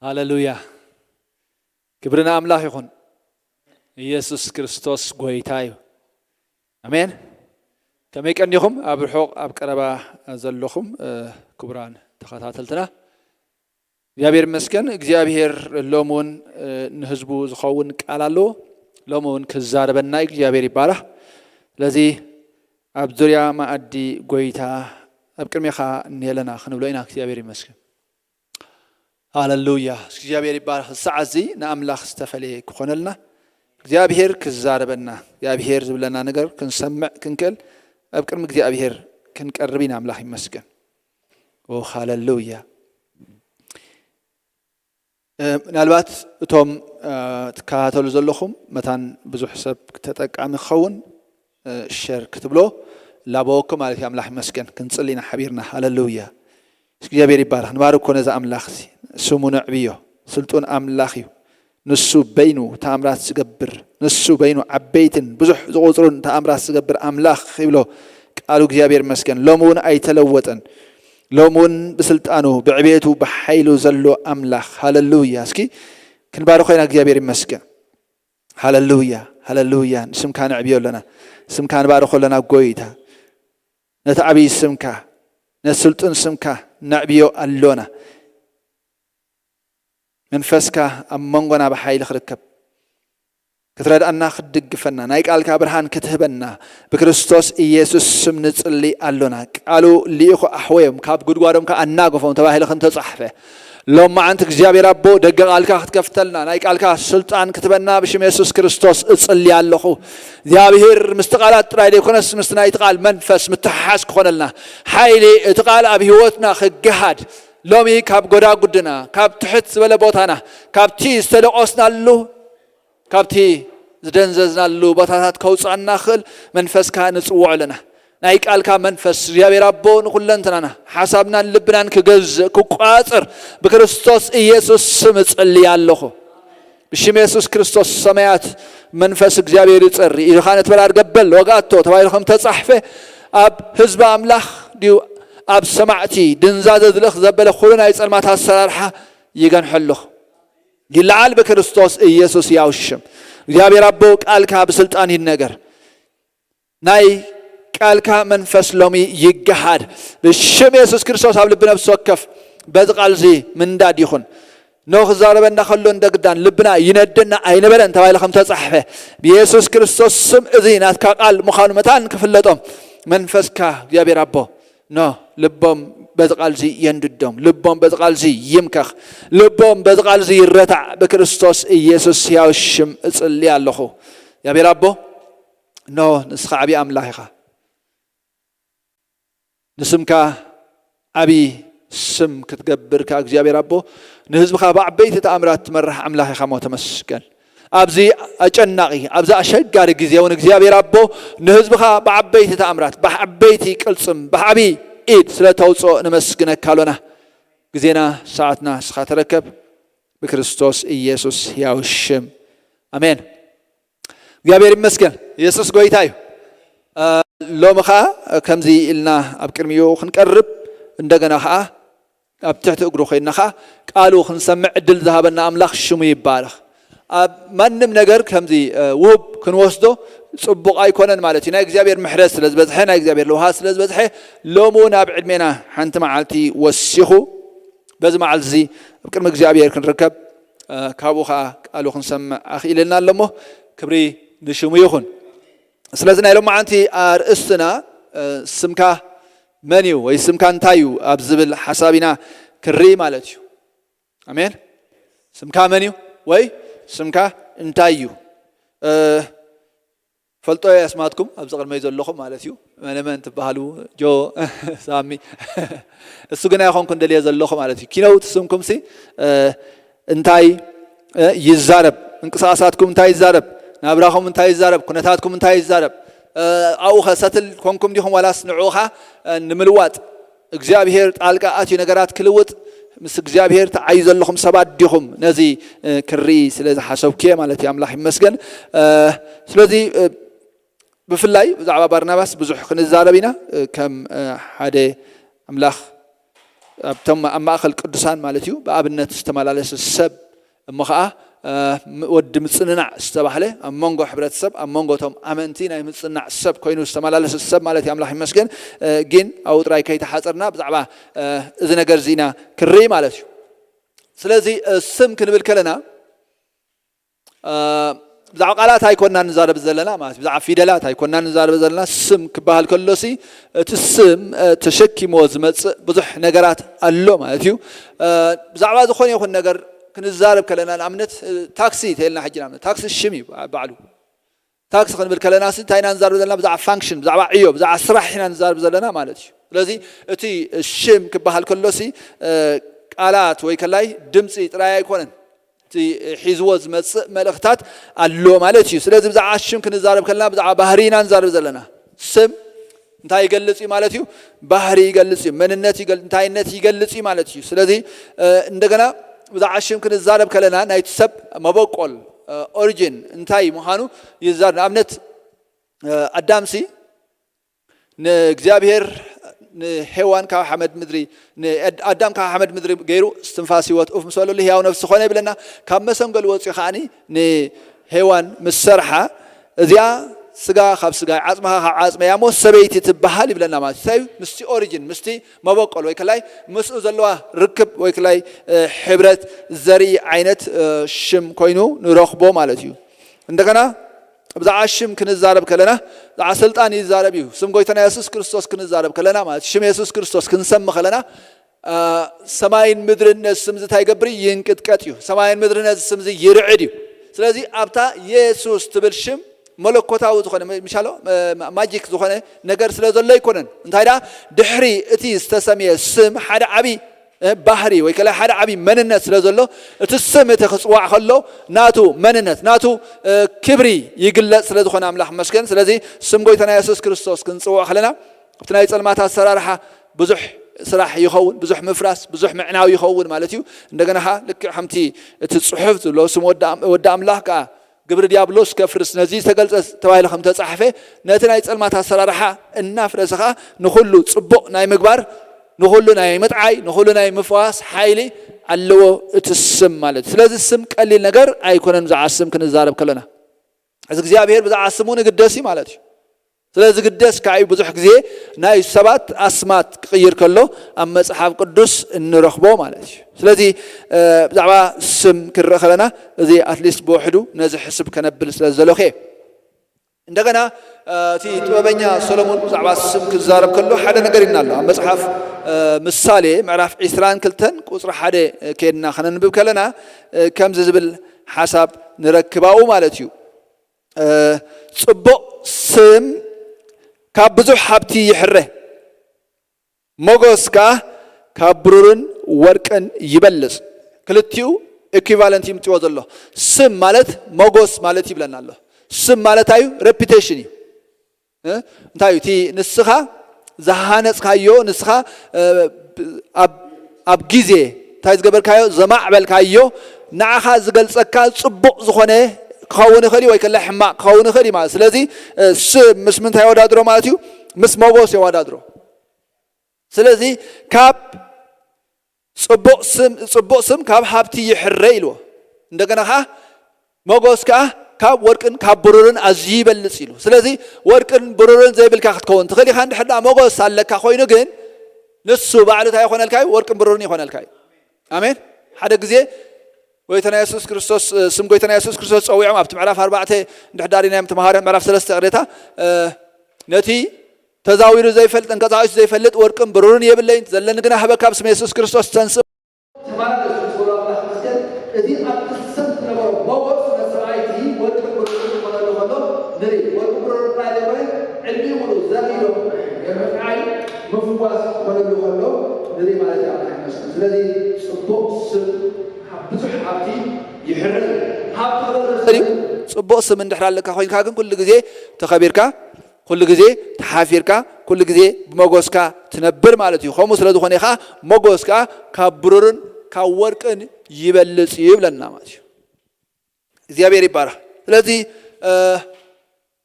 ሃለሉያ። ክብሪ ንኣምላኽ ይኹን። ኢየሱስ ክርስቶስ ጎይታ እዩ። ኣሜን። ከመይ ቀኒኹም? ኣብ ርሑቕ ኣብ ቀረባ ዘለኹም፣ እ፣ ክቡራን ተኸታተልትና፣ እግዚኣብሔር ይመስገን። እግዚኣብሔር ሎሚ እውን፣ እ፣ ንህዝቡ ዝኸውን ቃል ኣለዎ። ሎሚ እውን ክዛረበና እዩ። እግዚኣብሔር ይባረኽ። ስለዚ ኣብ ዙርያ መኣዲ ጎይታ ኣብ ቅድሜኻ እኒሀለና ክንብሎ ኢና። እግዚኣብሔር ይመስገን። ሃለሉያ። እስኪ እግዚኣብሔር ይባረኽ። እዚ ሰዓት እዚ ንኣምላኽ ዝተፈለየ ክኾነልና፣ እግዚኣብሔር ክዛረበና፣ እግዚኣብሔር ዝብለና ነገር ክንሰምዕ ክንክእል፣ ኣብ ቅድሚ እግዚኣብሔር ክንቀርብ ኢና። ኣምላኽ ይመስገን። ኦ፣ ሃለሉያ። እ፣ ምናልባት እቶም፣ እ፣ ትከታተሉ ዘለኹም መታን ብዙሕ ሰብ ተጠቃሚ ክኸውን፣ እ፣ ሸር ክትብሎ ላበወኩም ማለት እዩ። ኣምላኽ ይመስገን። ክንጽሊ ኢና ሓቢርና። ሃለሉያ። እግዚኣብሔር ይባረኽ። ንባርኮ ነዚ ኣምላኽ እዚ። ስሙ ነዕብዮ። ስልጡን ኣምላኽ እዩ። ንሱ በይኑ ተኣምራት ዝገብር፣ ንሱ በይኑ ዓበይትን ብዙሕ ዝቑጽሩን ተኣምራት ዝገብር ኣምላኽ ይብሎ ቃሉ። እግዚኣብሔር ይመስገን። ሎሚ እውን ኣይተለወጠን። ሎሚ እውን ብስልጣኑ፣ ብዕቤቱ፣ ብሓይሉ ዘሎ ኣምላኽ። ሃለሉያ። እስኪ ክንባርኾ ኢና። እግዚኣብሔር ይመስገን። ሃለሉያ፣ ሃለሉያ። ንስምካ ነዕብዮ ኣለና። ስምካ ንባርኾ ኣለና ጎይታ። ነቲ ዓብዪ ስምካ፣ ነቲ ስልጡን ስምካ ነዕብዮ ኣሎና። መንፈስካ ኣብ መንጎና ብሓይሊ ክርከብ፣ ክትረድኣና፣ ክትድግፈና፣ ናይ ቃልካ ብርሃን ክትህበና ብክርስቶስ ኢየሱስ ስም ንጽሊ ኣሎና። ቃሉ ልኢኹ ኣሕወዮም፣ ካብ ጉድጓዶም ከኣ ኣናገፎም ተባሂሉ ከም ተጻሕፈ፣ ሎማዓንቲ እግዚኣብሔር ኣቦ ደገ ቃልካ ክትከፍተልና፣ ናይ ቃልካ ስልጣን ክትበና ብሽም የሱስ ክርስቶስ እጽሊ ኣለኹ። እግዚኣብሔር ምስቲ ቃላት ጥራይ ዘይኮነስ ምስቲ ናይቲ ቃል መንፈስ ምትሕሓዝ ክኾነልና፣ ሓይሊ እቲ ቃል ኣብ ህይወትና ክገሃድ ሎሚ ካብ ጎዳጉድና፣ ካብ ትሕት ዝበለ ቦታና፣ ካብቲ ዝተደቆስናሉ፣ ካብቲ ዝደንዘዝናሉ ቦታታት ከውፅኣና ክእል መንፈስካ ንፅውዖ ኣለና። ናይ ቃልካ መንፈስ እግዚኣብሔር ኣቦ ንኩለንትናና፣ ሓሳብናን ልብናን ክገዝእ፣ ክቋፅር ብክርስቶስ ኢየሱስ ስም እጽሊ ኣለኹ። ብሽም የሱስ ክርስቶስ ሰማያት መንፈስ እግዚኣብሔር ይጸሪ። ኢድኻ ነቲ በራድ ገበል ወጋቶ ተባሂሉ ከም ተጻሕፈ፣ ኣብ ህዝቢ ኣምላኽ ድዩ ኣብ ሰማዕቲ ድንዛዘ ዝልእኽ ዘበለ ኩሉ ናይ ጸልማት ኣሰራርሓ ይገንሐሉ። ይለዓል ብክርስቶስ ኢየሱስ ያው ሽም። እግዚኣብሔር ኣቦ ቃልካ ብስልጣን ይነገር። ናይ ቃልካ መንፈስ ሎሚ ይገሃድ ብሽም የሱስ ክርስቶስ። ኣብ ልቢ ነፍሲ ወከፍ በዚ ቃል እዚ ምንዳድ ይኹን። ኖህ ክዛረበና ከሎ እንደ ግዳን ልብና ይነደና ኣይነበረን ተባሂሉ ከም ተጻሕፈ፣ ብየሱስ ክርስቶስ ስም እዚ ናትካ ቃል ምዃኑ መታን ክፍለጦም መንፈስካ እግዚኣብሔር ኣቦ ኖ ልቦም በዚ ቃል እዚ የንድዶም፣ ልቦም በዚ ቃል እዚ ይምከኽ፣ ልቦም በዚ ቃል እዚ ይረታዕ። ብክርስቶስ ኢየሱስ ሕያው ሽም እጽሊ ኣለኹ። እግዚኣብሔር ኣቦ ኖ ንስኻ ዓብዪ ኣምላኽ ኢኻ። ንስምካ ዓብዪ ስም ክትገብር ከኣ እግዚኣብሔር ኣቦ ንህዝብኻ ብዓበይቲ ተኣምራት ትመርሕ ኣምላኽ ኢኻ እሞ ተመስገን። ኣብዚ ኣጨናቒ፣ ኣብዚ ኣሸጋሪ ግዜ እውን እግዚኣብሔር ኣቦ ንህዝብኻ ብዓበይቲ ተኣምራት፣ ብዓበይቲ ቅልጽም፣ ብዓብዪ ኢድ ስለ ተውፅኦ ነመስግነካ ኣሎና። ግዜና ሰዓትና ንስኻ ተረከብ። ብክርስቶስ ኢየሱስ ሕያው ሽም ኣሜን። እግዚኣብሔር ይመስገን። ኢየሱስ ጎይታ እዩ። እ፣ ሎሚ ኸዓ ከምዚ ኢልና ኣብ ቅድሚኡ ክንቀርብ፣ እንደገና ኸዓ ኣብ ትሕቲ እግሩ ኮይንና ኸዓ ቃሉ ክንሰምዕ ዕድል ዝሃበና ኣምላኽ ሽሙ ይባረኽ። ኣብ ማንም ነገር ከምዚ፣ እ፣ ውሁብ ክንወስዶ ጽቡቕ ኣይኮነን ማለት እዩ። ናይ እግዚኣብሔር ምሕረት ስለ ዝበዝሐ፣ ናይ እግዚኣብሔር ለውሃት ስለ ዝበዝሐ፣ ሎሚ እውን ኣብ ዕድሜና ሓንቲ መዓልቲ ወሲኹ በዚ መዓልቲ እዚ ኣብ ቅድሚ እግዚኣብሔር ክንርከብ፣ እ፣ ካብኡ ኸዓ ቃሉ ክንሰምዕ ኣኽኢልልና ኣሎ እሞ፣ ክብሪ ንሽሙ ይኹን። ስለዚ ናይ ሎማዓንቲ ኣርእስትና፣ እ፣ ስምካ መን እዩ ወይ ስምካ እንታይ እዩ ኣብ ዝብል ሓሳብ ኢና ክንርኢ ማለት እዩ። ኣሜን። ስምካ መን እዩ ወይ ስምካ እንታይ እዩ? እ፣ ፈልጦ ኣስማትኩም ኣብዚ ቅድመይ ዘለኹም ማለት እዩ። መነ መን ትበሃሉ? ጆ፣ ሳሚ። እሱ ግን ኣይኾንኩን ደልየ ዘለኹ ማለት እዩ። ኪነውት ስምኩምሲ፣ እ፣ እንታይ፣ እ፣ ይዛረብ? ምንቅስቓሳትኩም እንታይ ይዛረብ? ናብራኹም እንታይ ይዛረብ? ኩነታትኩም እንታይ ይዛረብ? እ፣ ኣብኡ ኸ ሰትል ኮንኩም ዲኹም ዋላስ ንዕኡ ኸ፣ እ፣ ንምልዋጥ እግዚኣብሔር ጣልቃ ኣትዩ ነገራት ክልውጥ ምስ እግዚኣብሔር ተዓዩ ዘለኹም ሰባት ዲኹም? ነዚ፣ እ፣ ክርኢ ስለ ዝሓሰብኩ እየ ማለት እዩ። ኣምላኽ ይመስገን። እ፣ ስለዚ፣ እ፣ ብፍላይ ብዛዕባ ባርናባስ ብዙሕ ክንዛረብ ኢና። እ፣ ከም፣ እ፣ ሓደ ኣምላኽ ኣብቶም ኣብ ማእኸል ቅዱሳን ማለት እዩ ብኣብነት ዝተመላለሰ ሰብ እሞ ከዓ ወዲ ምፅንናዕ ዝተባህለ ኣብ መንጎ ሕብረተሰብ ኣብ መንጎ ቶም ኣመንቲ ናይ ምፅናዕ ሰብ ኮይኑ ዝተመላለሰ ሰብ ማለት እዩ። ኣምላኽ ይመስገን። ግን ኣብኡ ጥራይ ከይተሓፀርና ብዛዕባ እዚ ነገር እዚ ኢና ክርኢ ማለት እዩ። ስለዚ ስም ክንብል ከለና ብዛዕባ ቃላት ኣይኮና ንዛረብ ዘለና ማለት ብዛዕባ ፊደላት ኣይኮና ንዛረብ ዘለና። ስም ክበሃል ከሎሲ እቲ ስም ተሸኪሞ ዝመፅእ ብዙሕ ነገራት ኣሎ ማለት እዩ። ብዛዕባ ዝኾነ ይኹን ነገር ክንዛረብ ከለና ንኣብነት ታክሲ ተልና ሕጂ ንኣብነት ታክሲ ሽም እዩ ባዕሉ። ታክሲ ክንብል ከለና እንታይ ኢና ንዛረብ ዘለና? ብዛዕባ ፋንክሽን ብዛዕባ ዕዮ ብዛዕባ ስራሕ ኢና ንዛረብ ዘለና ማለት እዩ። ስለዚ እቲ ሽም ክበሃል ከሎሲ ቃላት ወይ ከላይ ድምፂ ጥራይ ኣይኮነን። እቲ ሒዝዎ ዝመፅእ መልእኽታት ኣሎ ማለት እዩ። ስለዚ ብዛዕባ ሽም ክንዛረብ ከለና ብዛዕባ ባህሪ ኢና ንዛረብ ዘለና። ስም እንታይ ይገልፅ እዩ ማለት እዩ? ባህሪ ይገልፅ እዩ፣ መንነት እንታይነት ይገልፅ እዩ ማለት እዩ። ስለዚ እንደገና ብዛዕባ ሽም ክንዛረብ ከለና ናይቲ ሰብ መበቆል ኦሪጂን እንታይ ምዃኑ ይዛር ንኣብነት ኣዳምሲ ንእግዚኣብሔር ንሄዋን ካብ ሓመድ ምድሪ ኣዳም ካብ ሓመድ ምድሪ ገይሩ እስትንፋስ ህይወት ኡፍ ምስ በለሉ ህያው ነፍሲ ዝኾነ ይብለና። ካብ መሰንገሉ ወፂኡ ከዓኒ ንሄዋን ምስ ሰርሓ እዚኣ ስጋ ካብ ስጋ ዓፅምኻ ካብ ዓፅመ እያ እሞ ሰበይቲ ትበሃል ይብለና ማለት እዩ። ምስቲ ኦሪጂን ምስቲ መበቆል ወይ ከላይ ምስኡ ዘለዋ ርክብ ወይ ከላይ ሕብረት ዘርኢ ዓይነት ሽም ኮይኑ ንረኽቦ ማለት እዩ። እንደገና ብዛዕባ ሽም ክንዛረብ ከለና ብዛዕባ ስልጣን ይዛረብ እዩ። ስም ጎይታና የሱስ ክርስቶስ ክንዛረብ ከለና ማለት ሽም የሱስ ክርስቶስ ክንሰሚ ከለና ሰማይን ምድርን ነዚ ስም እዚ እንታይ ይገብር እዩ? ይንቅጥቀጥ እዩ። ሰማይን ምድርን ነዚ ስም እዚ ይርዕድ እዩ። ስለዚ ኣብታ የሱስ ትብል ሽም መለኮታዊ ዝኾነ ምሻሎ ማጂክ ዝኾነ ነገር ስለ ዘሎ ኣይኮነን። እንታይ ደኣ ድሕሪ እቲ ዝተሰምየ ስም ሓደ ዓብዪ ባህሪ ወይ ከላይ ሓደ ዓብዪ መንነት ስለ ዘሎ እቲ ስም እቲ ክፅዋዕ ከሎ ናቱ መንነት ናቱ ክብሪ ይግለፅ ስለ ዝኾነ ኣምላኽ መስገን። ስለዚ ስም ጎይታና የሱስ ክርስቶስ ክንፅውዕ ከለና ኣብቲ ናይ ፀልማት ኣሰራርሓ ብዙሕ ስራሕ ይኸውን፣ ብዙሕ ምፍራስ፣ ብዙሕ ምዕናው ይኸውን ማለት እዩ። እንደገና ኸዓ ልክዕ ከምቲ እቲ ፅሑፍ ዝብሎ ስም ወዲ ኣምላኽ ከዓ ግብሪ ዲያብሎስ ከፍርስ ነዚ ዝተገልጸ ተባሂሉ ከም ተጻሕፈ ነቲ ናይ ጸልማት ኣሰራርሓ እናፍረሰ ኸዓ ንኹሉ ጽቡቕ ናይ ምግባር ንኹሉ ናይ ምጥዓይ ንኹሉ ናይ ምፍዋስ ሓይሊ ኣለዎ እቲ ስም ማለት እዩ። ስለዚ ስም ቀሊል ነገር ኣይኮነን። ብዛዕባ ስም ክንዛረብ ከለና እዚ እግዚኣብሔር ብዛዕባ ስሙ ንግደስ እዩ ማለት እዩ። ስለዚ ግደስ ከዓ እዩ ብዙሕ ግዜ ናይ ሰባት ኣስማት ክቕይር ከሎ ኣብ መፅሓፍ ቅዱስ እንረኽቦ ማለት እዩ። ስለዚ ብዛዕባ ስም ክንርኢ ከለና እዚ ኣትሊስት ብውሕዱ ነዚ ሕስብ ከነብል ስለ ዝደለኹ እየ። እንደገና እቲ ጥበበኛ ሰሎሞን ብዛዕባ ስም ክዛረብ ከሎ ሓደ ነገር ኢልና ኣሎ። ኣብ መፅሓፍ ምሳሌ ምዕራፍ ዒስራን ክልተን ቁፅሪ ሓደ ከድና ከነንብብ ከለና ከምዚ ዝብል ሓሳብ ንረክባኡ ማለት እዩ። ፅቡቕ ስም ካብ ብዙሕ ሃብቲ ይሕረ፣ ሞጎስ ከኣ ካብ ብሩርን ወርቅን ይበልጽ። ክልቲኡ ኢኩቫለንት ይምጽዎ ዘሎ። ስም ማለት ሞጎስ ማለት ይብለና ኣሎ። ስም ማለት ኣዩ ሬፒቴሽን እዩ። እንታይ እዩ እቲ ንስኻ ዝሃነጽካዮ ንስኻ ኣብ ግዜ እንታይ ዝገበርካዮ ዘማዕበልካዮ ንዓኻ ዝገልጸካ ጽቡቕ ዝኾነ ክኸውን ይኽእል እዩ ወይ ከላ ሕማቕ ክኸውን ይኽእል እዩ ማለት። ስለዚ ስም ምስ ምንታይ የወዳድሮ ማለት እዩ? ምስ ሞጎስ የወዳድሮ። ስለዚ ካብ ጽቡቕ ስም ካብ ሃብቲ ይሕረ ኢልዎ። እንደገና ኸዓ ሞጎስ ከኣ ካብ ወርቅን ካብ ብሩርን ኣዝዩ ይበልጽ ኢሉ። ስለዚ ወርቅን ብሩርን ዘይብልካ ክትከውን ትኽእል ኢኻ። እንድሕር ደኣ ሞጎስ ኣለካ ኮይኑ ግን ንሱ ባዕሉ እንታይ ይኾነልካ እዩ? ወርቅን ብሩርን ይኾነልካ እዩ። ኣሜን። ሓደ ግዜ ጎይታና የሱስ ክርስቶስ ስም ጎይታና የሱስ ክርስቶስ ጸዊዖም ኣብቲ ምዕራፍ ኣርባዕተ እንድሕር ዳሪናዮም ተምሃረ ምዕራፍ ሰለስተ ቅሬታ ነቲ ተዛዊሩ ዘይፈልጥ እንቀሳቂሱ ዘይፈልጥ ወርቅን ብሩርን የብለይን ዘለኒ ግና ህበካ ብስም የሱስ ክርስቶስ ተንስእ ተመላለሱ ዝብሎ ኣምላኽ ይመስገን። እቲ ኣብቲ ሰብ ዝነበሮ ሞጎስ ነቲ ሰብኣይ እቲ ወርቅን ብሩርን ክኾነሉ ከሎ ንርኢ። ወርቅን ብሩርን ጥራይ ዘይኮነ ዕድሚኡ ሙሉእ ዘር ኢሎም ናይ ምጥዓይ ምፍዋስ ክኾነሉ ከሎ ንርኢ ማለት እዩ። ኣምላኽ ይመስገን። ስለዚ ጽቡቕ ስም ካብ ብዙሕ ሃብቲ ይሕረ እዩ። ሃብቲ ክበዝሕ እዩ። ጽቡቕ ስም እንድሕር ኣለካ ኮይንካ ግን ኩሉ ግዜ ተኸቢርካ ኩሉ ግዜ ተሓፊርካ ኩሉ ግዜ ብመጎስካ ትነብር ማለት እዩ። ከምኡ ስለ ዝኾነ ከዓ መጎስ ከዓ ካብ ብሩርን ካብ ወርቅን ይበልፅ እዩ ይብለና ማለት እዩ። እግዚኣብሔር ይባረኽ። ስለዚ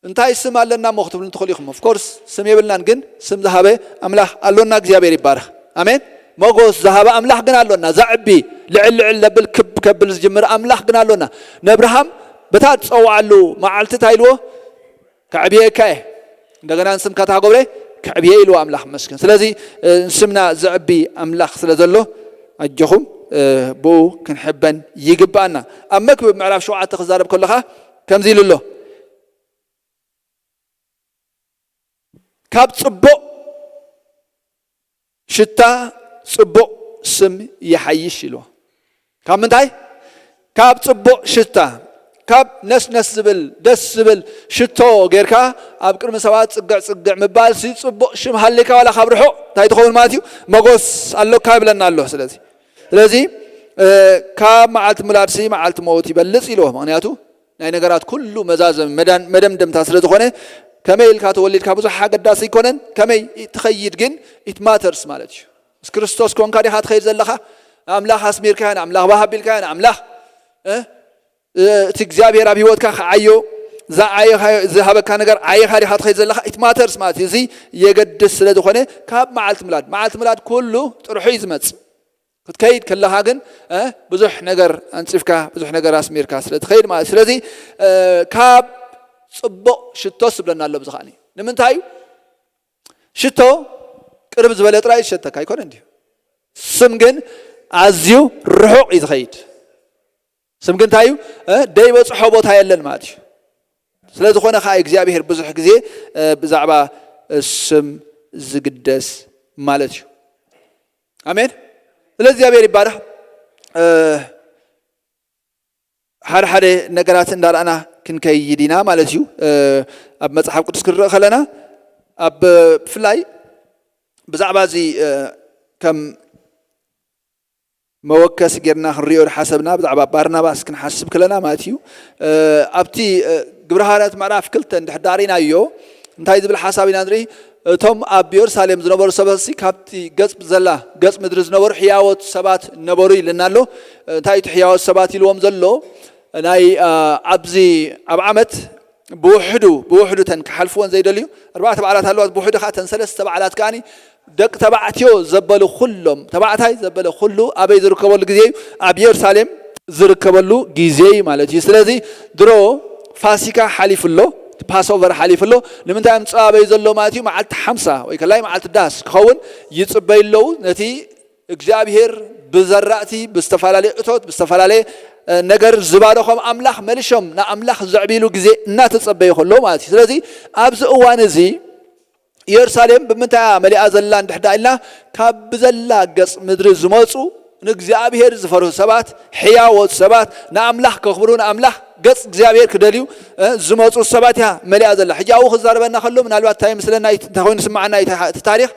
እንታይ ስም ኣለና እሞ ክትብሉ ትኽእሉ ኢኹም። ኦፍኮርስ ስም የብልናን፣ ግን ስም ዝሃበ ኣምላኽ ኣሎና። እግዚኣብሔር ይባረኽ። ኣሜን። ሞጎስ ዝሃበ ኣምላኽ ግን ኣሎና። ዘዕቢ፣ ልዕል ልዕል ለብል፣ ክብ ከብል ዝጅምር ኣምላኽ ግን ኣሎና። ነብርሃም በታ ዝጸውዓሉ መዓልቲ እንታይ ኢልዎ? ከዕብየካ እየ፣ እንደገና ንስምካ እንታይ ክገብረ? ከዕብየ ኢልዎ ኣምላኽ መስገን። ስለዚ፣ እ፣ ንስምና ዘዕቢ ኣምላኽ ስለ ዘሎ፣ ኣጆኹም፣ እ፣ ብኡ ክንሕበን ይግባኣና። ኣብ መክብብ ምዕራፍ ሸውዓተ ክዛረብ ከለኻ ከምዚ ኢሉ ኣሎ። ካብ ጽቡቕ ሽታ ጽቡቕ ስም ይሓይሽ ኢልዎ። ካብ ምንታይ? ካብ ጽቡቕ ሽታ፣ ካብ ነስነስ ዝብል፣ ደስ ዝብል ሽቶ ጌርካ ኣብ ቅድሚ ሰባት ጽግዕ ጽግዕ ምባል ሲ ጽቡቕ ሽም ሃልካ ዋላ ካብ ርሑቕ እንታይ ትኸውን ማለት እዩ? መጎስ ኣሎካ ይብለና ኣሎ። ስለዚ፣ ስለዚ፣ እ፣ ካብ መዓልቲ ምላድ ሲ መዓልቲ ሞት ይበልጽ ኢልዎ። ምኽንያቱ ናይ ነገራት ኩሉ መዛዘም መዳን-፣ መደምደምታ ስለ ዝኾነ፣ ከመይ ኢልካ ተወሊድካ ብዙሕ ኣገዳሲ ኣይኮነን፣ ከመይ ትኸይድ ግን it matters ማለት እዩ። ምስ ክርስቶስ ኮንካ ዲኻ ትኸይድ ዘለኻ? ኣምላኽ ኣስሚርካዮ፣ ንኣምላኽ ባህ ኣቢልካዮ፣ ንኣምላኽ፣ እ፣ እ፣ እቲ እግዚኣብሔር ኣብ ህይወትካ ክዓዮ ዝዓየኻ-፣ ዝሃበካ ነገር ዓይኻ ዲኻ ትኸይድ ዘለኻ? It matters ማለት እዩ። እዚ የገድስ ስለ ዝኾነ ካብ መዓልቲ ምላድ፣ መዓልቲ ምላድ ኩሉ ጥርሑ እዩ ዝመጽእ። ክትከይድ ከለኻ ግን፣ እ፣ ብዙሕ ነገር ኣንጺፍካ፣ ብዙሕ ነገር ኣስሚርካ ስለ ትኸይድ ማለት እዩ። ስለዚ፣ እ፣ ካብ ጽቡቕ ሽቶ ስብለና ኣሎ ብዚ ከኣኒ። ንምንታይ እዩ? ሽቶ ቅርብ ዝበለ ጥራይ ዝሸተካ ኣይኮነን ድዩ? ስም ግን ኣዝዩ ርሑቕ እዩ ዝኸይድ። ስም ግን እንታይ እዩ? እ፣ ደይበጽሖ ቦታ የለን ማለት እዩ። ስለ ዝኾነ ኸዓ እግዚኣብሔር ብዙሕ ግዜ፣ እ፣ ብዛዕባ፣ እ፣ ስም ዝግደስ ማለት እዩ። ኣሜን። ስለ እግዚኣብሔር ይባረኽ። እ፣ ሓደ ሓደ ነገራት እንዳረኣና ክንከይድ ኢና ማለት እዩ። እ፣ ኣብ መጽሓፍ ቅዱስ ክንርኢ ከለና፣ ኣብ፣ ብፍላይ ብዛዕባ እዚ፣ እ፣ ከም መወከሲ ጌርና ክንሪኦ ዝሓሰብና ብዛዕባ ባርናባስ ክንሓስብ ከለና ማለት እዩ። እ፣ ኣብቲ፣ እ፣ ግብረ ሃዋርያት ምዕራፍ ክልተ እንድሕር ዳሪናዮ እንታይ ዝብል ሓሳብ ኢና ንርኢ? እቶም ኣብ የሩሳሌም ዝነበሩ ሰባትሲ ካብቲ ገጽ ዘላ ገጽ ምድሪ ዝነበሩ ሕያዎት ሰባት ነበሩ ኢልና ኣሎ። እንታይ እቲ ሕያዎት ሰባት ኢልዎም ዘሎ? ናይ፣ እ፣ ኣብዚ ኣብ ዓመት ብውሕዱ፣ ብውሕዱ ተን ክሓልፍወን ዘይደልዩ ኣርባዕተ በዓላት ኣለዋ። ብውሕዱ ከዓ ተን ሰለስተ በዓላት ከዓኒ ደቂ ተባዕትዮ ዘበሉ ኩሎም፣ ተባዕታይ ዘበለ ኩሉ ኣበይ ዝርከበሉ ግዜ እዩ? ኣብ የሩሳሌም ዝርከበሉ ግዜ እዩ ማለት እዩ። ስለዚ ድሮ ፋሲካ ሓሊፉ ኣሎ፣ ፓስኦቨር ሓሊፉ ኣሎ። ንምንታይ? ምጽእ ኣበይ ዘሎ ማለት እዩ? መዓልቲ ሓምሳ ወይ ከላይ መዓልቲ ዳስ ክኸውን ይጽበዩ ኣለዉ። ነቲ እግዚኣብሔር ብዘራእቲ፣ ብዝተፈላለየ እቶት፣ ብዝተፈላለየ፣ እ፣ ነገር ዝባረኾም ኣምላኽ መሊሾም ንኣምላኽ ዘዕብይሉ ግዜ እናተጸበዩ ከለዉ ማለት እዩ። ስለዚ ኣብዚ እዋን እዚ ኢየሩሳሌም ብምንታይ እያ መሊኣ ዘላ እንድሕር ደኣ ኢልና፣ ካብ ብዘላ ገጽ ምድሪ ዝመጹ ንእግዚኣብሔር ዝፈርሁ ሰባት፣ ሕያዎት ሰባት፣ ንኣምላኽ ከኽብሩ፣ ንኣምላኽ ገጽ እግዚኣብሔር ክደልዩ፣ እ፣ ዝመጹ ሰባት እያ መሊኣ ዘላ። ሕጂ ኣብኡ ክዛረበና ከሎ ምናልባት እንታይ ይመስለና፣ እንታይ ኮይኑ ይስምዓና፣ እቲ፣ እቲ ታሪኽ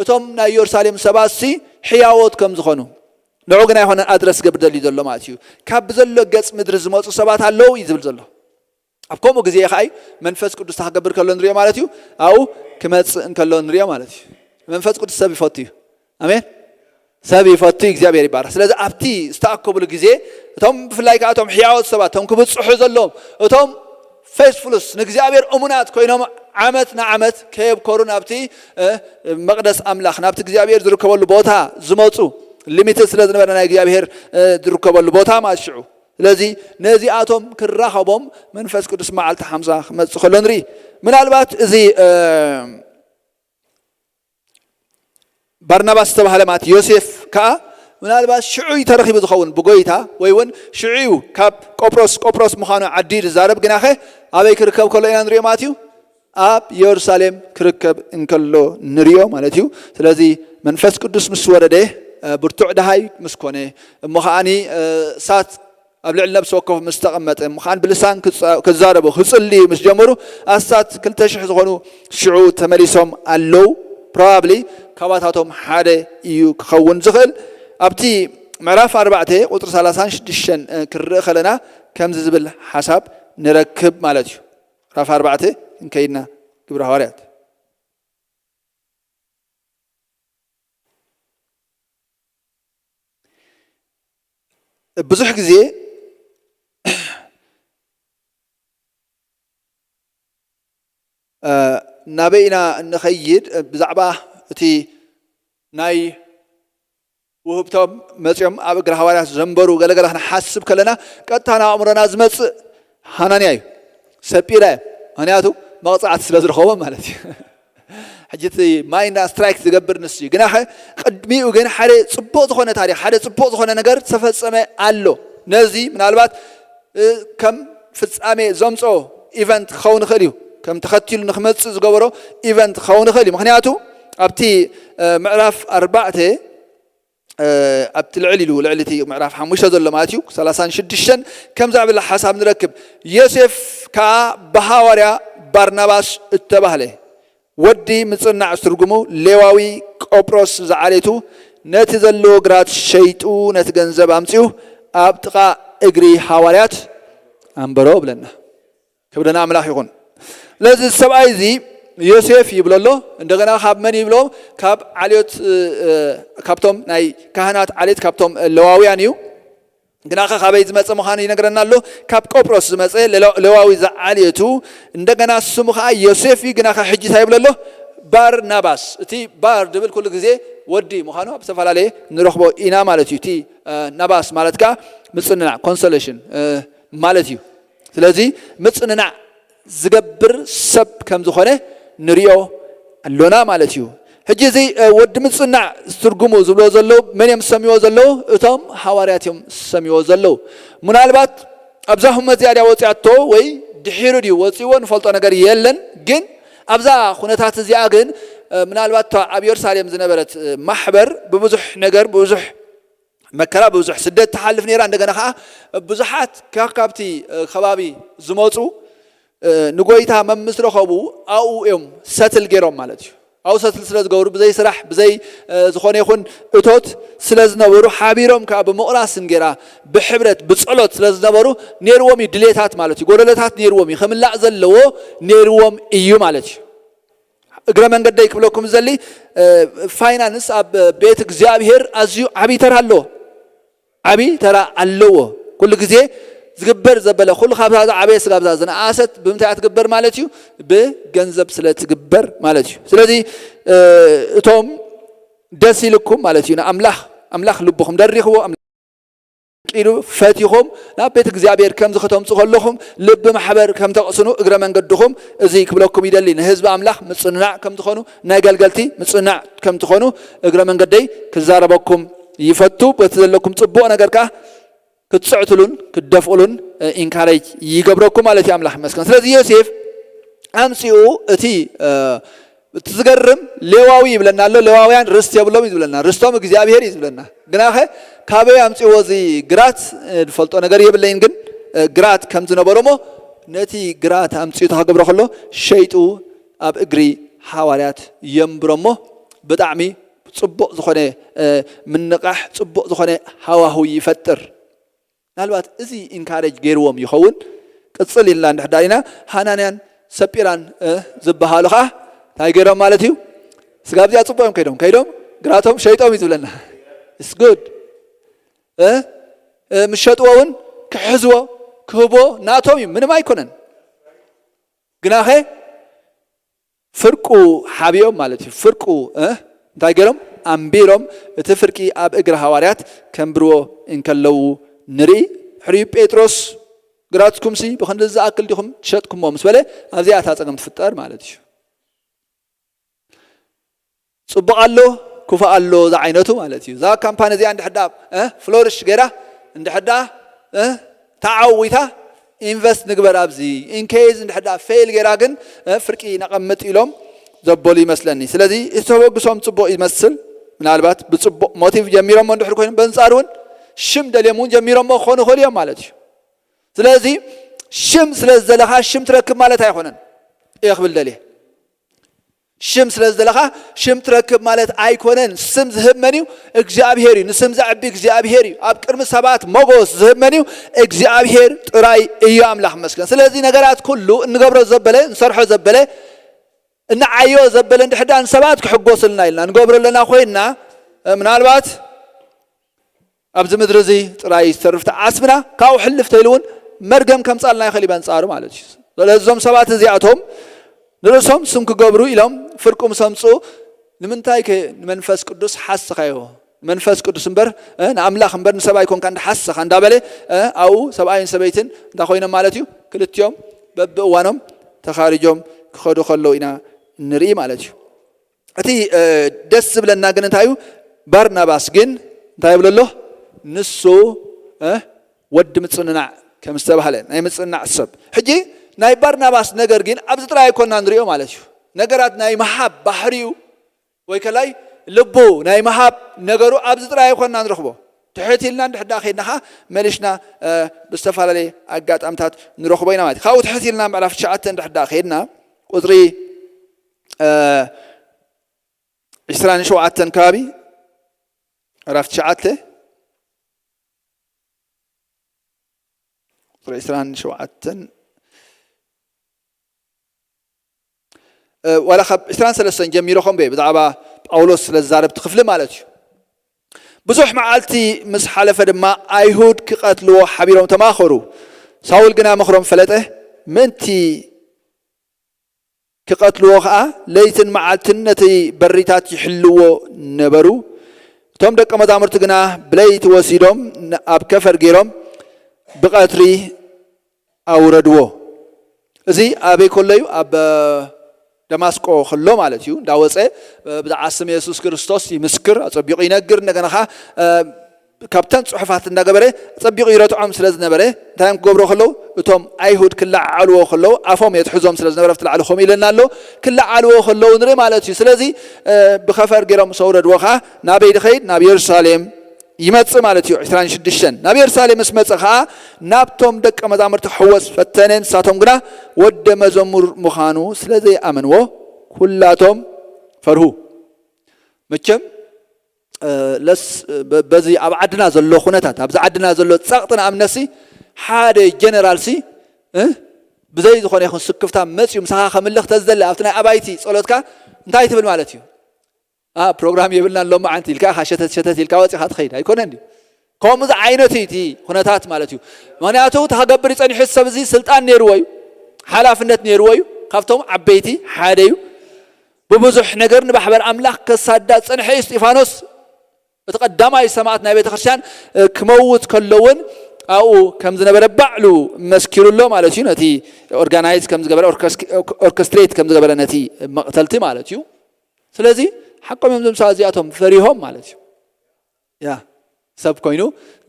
እቶም ናይ ኢየሩሳሌም ሰባትሲ ሕያዎት ከም ዝኾኑ፣ ንዑ ግን ኣይኮነን ኣድረስ ክገብር ደልዩ ዘሎ ማለት እዩ። ካብ ብዘሎ ገጽ ምድሪ ዝመጹ ሰባት ኣለዉ እዩ ዝብል ዘሎ። ኣብ ከምኡ ግዜ ኸኣ እዩ መንፈስ ቅዱስ እንታይ ክገብር ከሎ ንሪኦ ማለት እዩ? ኣብኡ ክመጽእ እንከሎ ንሪኦ ማለት እዩ። መንፈስ ቅዱስ ሰብ ይፈቱ እዩ። ኣሜን። ሰብ ይፈቱ እዩ፣ እግዚኣብሔር ይባረኽ። ስለዚ ኣብቲ ዝተኣከብሉ ግዜ እቶም ብፍላይ ከኣ እቶም ሕያዎት ሰባት፣ እቶም ክብጽሑ ዘለዎም፣ እቶም ፌስፉሉስ ንእግዚኣብሔር እሙናት ኮይኖም ዓመት ንዓመት ከየብከሩ ናብቲ፣ እ፣ መቕደስ ኣምላኽ፣ ናብቲ እግዚኣብሔር ዝርከበሉ ቦታ ዝመጹ፣ ሊሚትድ ስለ ዝነበረ ናይ እግዚኣብሔር፣ እ፣ ዝርከበሉ ቦታ ማለት ሽዑ። ስለዚ ነዚኣቶም ክራኸቦም መንፈስ ቅዱስ መዓልቲ ሓምሳ ክመጽእ ከሎ ንርኢ። ምናልባት እዚ፣ እ፣ ባርናባስ ዝተባህለ ማለት ዮሴፍ ከኣ ምናልባት ሽዑ እዩ ተረኺቡ ዝኸውን ብጎይታ፣ ወይ እውን ሽዑ እዩ ካብ ቆጵሮስ፣ ቆጵሮስ ምዃኑ ዓዲ ዝዛረብ፣ ግናኸ ኣበይ ክርከብ ከሎ ኢና ንሪኦ ማለት እዩ? ኣብ የሩሳሌም ክርከብ እንከሎ ንሪኦ ማለት እዩ። ስለዚ መንፈስ ቅዱስ ምስ ወረደ፣ እ፣ ብርቱዕ ደሃይ ምስ ኮነ፣ እሞ ከኣኒ፣ እ፣ እሳት ኣብ ልዕሊ ነብሲ ወከፍ ምስ ተቐመጠ፣ እሞ ከኣኒ ብልሳን ክጻ-፣ ክዛረቡ፣ ክጽልዩ ምስ ጀመሩ፣ ኣስታት ክልተ ሽሕ ዝኾኑ ሽዑ ተመሊሶም ኣለዉ። ፕሮባብሊ ካባታቶም ሓደ እዩ ክኸውን ዝኽእል። ኣብቲ ምዕራፍ ኣርባዕተ ቁጽሪ ሰላሳን ሽዱሽተን፣ እ፣ ክንርኢ ከለና ከምዚ ዝብል ሓሳብ ንረክብ ማለት እዩ። ምዕራፍ ኣርባዕተ እንከይድና ግብረ ሃዋርያት። ብዙሕ ግዜ እ፣ ናበይ ኢና እንኸይድ? ብዛዕባ እቲ ናይ ውህብቶም መጺኦም ኣብ እግሪ ሃዋርያት ዘንበሩ ገለገለ ክንሓስብ ከለና ቀጥታ ናብ ኣእምሮና ዝመጽእ ሃናንያ እዩ። ሰጲራ እዩ። ምክንያቱ መቕጻዕቲ ስለ ዝረኸቦ ማለት እዩ። ሕጂ እቲ ማይንድ ስትራይክ ዝገብር ንሱ እዩ። ግናኸ ቅድሚኡ ግን ሓደ ጽቡቕ ዝኾነ ታሪኽ፣ ሓደ ጽቡቕ ዝኾነ ነገር ዝተፈጸመ ኣሎ። ነዚ ምናልባት ከም ፍጻሜ ዘምጾ ኢቨንት ክኸውን ይኽእል እዩ። ከም ተኸቲሉ ንክመጽእ ዝገበሮ ኢቨንት ክኸውን ይኽእል እዩ። ምክንያቱ ኣብቲ ምዕራፍ ኣርባዕተ ኣብቲ ልዕል ኢሉ ልዕል እቲ ምዕራፍ ሓሙሽተ ዘሎ ማለት እዩ ሰላሳን ሽዱሽተን ከምዚ ዕብል ሓሳብ ንረክብ። ዮሴፍ ከዓ ብሃዋርያ ባርናባስ እተባህለ ወዲ ምጽናዕ ዝትርጉሙ ሌዋዊ ቆጵሮስ ዝዓሌቱ ነቲ ዘለዎ ግራት ሸይጡ ነቲ ገንዘብ ኣምጺኡ ኣብ ጥቓ እግሪ ሃዋርያት ኣንበሮ ብለና። ክብሪ ንኣምላኽ ይኹን። ስለዚ ሰብኣይ እዚ ዮሴፍ ይብሎ ኣሎ። እንደገና ካብ መን ይብሎ? ካብ ዓልዮት ካብቶም ናይ ካህናት ዓሌት ካብቶም ለዋውያን እዩ። ግናኸ ካበይ ዝመፀ ምዃኑ ይነግረና ኣሎ። ካብ ቆጵሮስ ዝመፀ ለዋዊ ዝዓሌቱ። እንደገና ስሙ ከዓ ዮሴፍ እዩ። ግናኸ ሕጂ እንታይ ይብሎ ኣሎ? ባርናባስ። እቲ ባር ድብል ኩሉ ግዜ ወዲ ምዃኑ ኣብ ዝተፈላለየ ንረኽቦ ኢና ማለት እዩ። እቲ ናባስ ማለት ከዓ ምፅንናዕ ኮንሶሌሽን ማለት እዩ። ስለዚ ምፅንናዕ ዝገብር ሰብ ከም ዝኾነ ንሪኦ ኣሎና ማለት እዩ። ሕጂ እዚ ወዲ ምፅናዕ ዝትርጉሙ ዝብሎ ዘለዉ መን እዮም ዝሰምይዎ ዘለዉ? እቶም ሃዋርያት እዮም ዝሰምይዎ ዘለዉ። ምናልባት ኣብዛ ህመት እዚኣ ድያ ወፂኣቶ ወይ ድሒሩ ድዩ ወፂዎ ንፈልጦ ነገር የለን። ግን ኣብዛ ኩነታት እዚኣ ግን ምናልባት ኣብ ኢየሩሳሌም ዝነበረት ማሕበር ብብዙሕ ነገር ብብዙሕ መከራ ብብዙሕ ስደት ትሓልፍ ነይራ። እንደገና ከዓ ብዙሓት ካብቲ ከባቢ ዝመፁ ንጎይታ መምስ ረኸቡ ኣብኡ እዮም ሰትል ገይሮም ማለት እዩ። ኣብኡ ሰትል ስለ ዝገብሩ ብዘይ ስራሕ ብዘይ ዝኾነ ይኹን እቶት ስለ ዝነበሩ ሓቢሮም ከዓ ብምቕራስ እንጌራ ብሕብረት ብፀሎት ስለ ዝነበሩ ነይርዎም እዩ ድሌታት ማለት እዩ። ጎደሎታት ነይርዎም እዩ። ክምላእ ዘለዎ ነይርዎም እዩ ማለት እዩ። እግረ መንገደይ ክብለኩም ዘሊ ፋይናንስ ኣብ ቤት እግዚኣብሔር ኣዝዩ ዓብይ ተራ ኣለዎ። ዓብይ ተራ ኣለዎ። ኩሉ ግዜ ዝግበር ዘበለ ኩሉ ካብዛ ዝዓበየ ስጋብዛ ዝነኣሰት ብምንታይ እያ ትግበር ማለት እዩ? ብገንዘብ ስለ ትግበር ማለት እዩ። ስለዚ እቶም ደስ ኢልኩም ማለት እዩ ንኣምላኽ ኣምላኽ ልብኹም ደሪኽዎ ኢሉ ፈቲኹም ናብ ቤት እግዚኣብሔር ከምዚ ከተምፁ ከለኹም ልቢ ማሕበር ከም ተቕስኑ እግረ መንገድኹም እዚ ክብለኩም ይደሊ። ንህዝቢ ኣምላኽ ምፅንናዕ ከም ትኾኑ ናይ ገልገልቲ ምፅናዕ ከም ትኾኑ እግረ መንገደይ ክዛረበኩም ይፈቱ። በቲ ዘለኩም ፅቡቕ ነገር ከዓ ክትፅዕትሉን ክትደፍእሉን ኢንካሬጅ ይገብረኩም ማለት እዩ። ኣምላኽ ይመስገን። ስለዚ ዮሴፍ ኣምፂኡ እቲ እቲ ዝገርም ሌዋዊ ይብለና ኣሎ። ሌዋውያን ርስት የብሎም እዩ ዝብለና። ርስቶም እግዚኣብሔር እዩ ዝብለና። ግናኸ ካበይ ኣምፅዎ እዚ ግራት ንፈልጦ ነገር የብለይን። ግን ግራት ከም ዝነበሮ ሞ ነቲ ግራት ኣምፅኡ ተኸገብረ ከሎ ሸይጡ ኣብ እግሪ ሓዋርያት የንብሮ እሞ ብጣዕሚ ፅቡቕ ዝኾነ ምንቓሕ ፅቡቕ ዝኾነ ሃዋሁ ይፈጥር። ምናልባት እዚ ኢንካሬጅ ገይርዎም ይኸውን። ቅፅል ኢልና እንድሕዳር ኢና ሃናንያን ሰጲራን ዝበሃሉ ከዓ እንታይ ገይሮም ማለት እዩ? ስጋብ እዚኣ ፅቡቅ እዮም ከይዶም ከይዶም ግራቶም ሸይጦም እዩ ዝብለና። It's good። ምስ ሸጥዎ እውን ክሕዝዎ ክህቦ ናቶም እዩ፣ ምንም ኣይኮነን። ግናኸ ፍርቁ ሓቢኦም ማለት እዩ። ፍርቁ እንታይ ገይሮም ኣንቢሮም እቲ ፍርቂ ኣብ እግሪ ሃዋርያት ከንብርዎ እንከለዉ ንርኢ። ሕርዩ ጴጥሮስ ግራትኩምሲ ብክንዲ ዝኣክል ዲኹም ትሸጥኩሞ ምስ በለ ኣብዚኣ እታ ፀገም ትፍጠር ማለት እዩ። ፅቡቕ ኣሎ ክፉእ ኣሎ ዝዓይነቱ ማለት እዩ። እዛ ካምፓኒ እዚኣ እንድሕዳ ፍሎሪሽ ገይራ እንድሕዳ ተዓዊታ ኢንቨስት ንግበር ኣብዚ ኢንኬዝ እንድሕዳ ፌል ገይራ ግን ፍርቂ ነቐምጥ ኢሎም ዘበሉ ይመስለኒ። ስለዚ ዝተበግሶም ፅቡቕ ይመስል። ምናልባት ብፅቡቕ ሞቲቭ ጀሚሮሞ እንድሕር ኮይኑ በንፃር እውን ሽም ደልዮም እውን ጀሚሮሞ ክኾኑ ይኽእሉ እዮም ማለት እዩ። ስለዚ ሽም ስለ ዝደለኻ ሽም ትረክብ ማለት ኣይኮነን እየ ክብል ደልየ። ሽም ስለ ዝደለኻ ሽም ትረክብ ማለት ኣይኮነን። ስም ዝህብ መን እዩ? እግዚኣብሔር እዩ። ንስም ዘዕቢ እግዚኣብሔር እዩ። ኣብ ቅድሚ ሰባት ሞጎስ ዝህብ መን እዩ? እግዚኣብሔር ጥራይ እዩ። ኣምላኽ መስገን። ስለዚ ነገራት ኩሉ እንገብሮ ዘበለ እንሰርሖ ዘበለ እንዓዮ ዘበለ እንድሕዳ ንሰባት ክሕጎስልና ኢልና ንገብሮ ኣለና ኮይንና ምናልባት ኣብዚ ምድሪ እዚ ጥራይ ዝተርፍ ተዓስብና ካብኡ ሕልፍ ተይሉ እውን መርገም ከምፃልና ይኽእል እዩ በንፃሩ ማለት እዩ። ስለዚ እዞም ሰባት እዚኣቶም ንርእሶም ስም ክገብሩ ኢሎም ፍርቁ ምስ ኣምፅኡ ንምንታይ ከ ንመንፈስ ቅዱስ ሓስኻዮ? መንፈስ ቅዱስ እምበር ንኣምላኽ እምበር ንሰብኣይ ኮንካ እንዳሓሰኻ እንዳበለ ኣብኡ ሰብኣይን ሰበይትን እንታይ ኮይኖም ማለት እዩ? ክልቲኦም በብእዋኖም ተኻሪጆም ክኸዱ ከለዉ ኢና ንርኢ ማለት እዩ። እቲ ደስ ዝብለና ግን እንታይ እዩ? ባርናባስ ግን እንታይ ይብሎ ኣሎ? ንሱ ወዲ ምጽንናዕ ከም ዝተባህለ ናይ ምጽንናዕ ሰብ። ሕጂ ናይ ባርናባስ ነገር ግን ኣብዚ ጥራይ ኣይኮና ንሪኦ ማለት እዩ። ነገራት ናይ ምሃብ ባህሪኡ ወይ ከላይ ልቡ ናይ ምሃብ ነገሩ ኣብዚ ጥራይ ኣይኮና ንረኽቦ። ትሕት ኢልና እንድሕር ደኣ ከይድና ኸዓ መሊስና ብዝተፈላለየ ኣጋጣምታት ንረኽቦ ኢና ማለት እዩ። ካብኡ ትሕት ኢልና ምዕራፍ ትሽዓተ እንድሕር ደኣ ከይድና ቁፅሪ ዒስራን ሸውዓተን ከባቢ ምዕራፍ ትሽዓተ ቁፅሪ ዒስራን ሸውዓተን ዋላ ካብ ዒስራን ሰለስተን ጀሚሮ ከም ብዛዕባ ጳውሎስ ስለ ዝዛረብ እቲ ክፍሊ ማለት እዩ። ብዙሕ መዓልቲ ምስ ሓለፈ ድማ ኣይሁድ ክቐትልዎ ሓቢሮም ተማኸሩ። ሳውል ግና ምኽሮም ፈለጠ፣ ምእንቲ ክቐትልዎ ኸዓ ለይትን መዓልትን ነቲ በሪታት ይሕልዎ ነበሩ። እቶም ደቀ መዛሙርቲ ግና ብለይቲ ወሲዶም ኣብ ከፈር ገይሮም ብቐትሪ ኣውረድዎ። እዚ ኣበይ ከሎ እዩ? ኣብ ደማስቆ ከሎ ማለት እዩ። እንዳወፀ ብዛዕባ ስም የሱስ ክርስቶስ ይምስክር፣ ኣፀቢቑ ይነግር። እንደገና ኸዓ ካብተን ፅሑፋት እንዳገበረ ፀቢቑ ይረትዖም ስለ ዝነበረ እንታይ እዮም ክገብሩ ከለዉ? እቶም ኣይሁድ ክለዓዓልዎ ከለዉ ኣፎም የትሕዞም ስለ ዝነበረ ኣብቲ ላዕሊ ከምኡ ኢለና ኣሎ። ክለዓዓልዎ ከለዉ ንርኢ ማለት እዩ። ስለዚ ብኸፈር ገይሮም ሰውረድዎ ከዓ ናበይ ድኸይድ? ናብ የሩሳሌም ይመጽእ ማለት እዩ። ዕስራን ሽዱሽተን ናብ የሩሳሌም ምስ መጸ ኸዓ ናብቶም ደቀ መዛሙርቲ ክሕወስ ፈተነ። ንሳቶም ግና ወደ መዘሙር ምዃኑ ስለ ዘይኣመንዎ ኩላቶም ፈርሁ። መቸም ለስ በዚ ኣብ ዓድና ዘሎ ኩነታት ኣብዚ ዓድና ዘሎ ጸቕጥና እምነሲ ሓደ ጀነራልሲ ብዘይ ዝኾነ ይኹን ስክፍታ መፅዩ ምሳኻ ከምልኽ ተዝደሊ ኣብቲ ናይ ኣባይቲ ፀሎትካ እንታይ ትብል ማለት እዩ? ፕሮግራም የብልናን ሎማዓንቲ ኢልካ ኢኻ ሸተት ሸተት ኢልካ ወፂኻ ትኸይድ ኣይኮነን ድዩ? ከምኡ ዝዓይነቱ እዩ እቲ ኩነታት ማለት እዩ። ምክንያቱ እቲ ክገብር ይፀኒሑ ሰብ እዚ ስልጣን ነይርዎ እዩ፣ ሓላፍነት ነይርዎ እዩ፣ ካብቶም ዓበይቲ ሓደ እዩ። ብብዙሕ ነገር ንማሕበር ኣምላኽ ከሳዳ ዝፀንሐ እዩ እስጢፋኖስ። እቲ ቀዳማይ ሰማዕት ናይ ቤተ ክርስቲያን ክመውት ከሎ እውን ኣብኡ ከም ዝነበረ ባዕሉ መስኪሩ ኣሎ ማለት እዩ። ነቲ ኦርጋናይዝ ከም ዝገበረ ኦርኬስትሬት ከም ዝገበረ ነቲ መቕተልቲ ማለት እዩ። ስለዚ ሓቆም እዮም ዘምሳ እዚኣቶም ፈሪሆም ማለት እዩ። ያ ሰብ ኮይኑ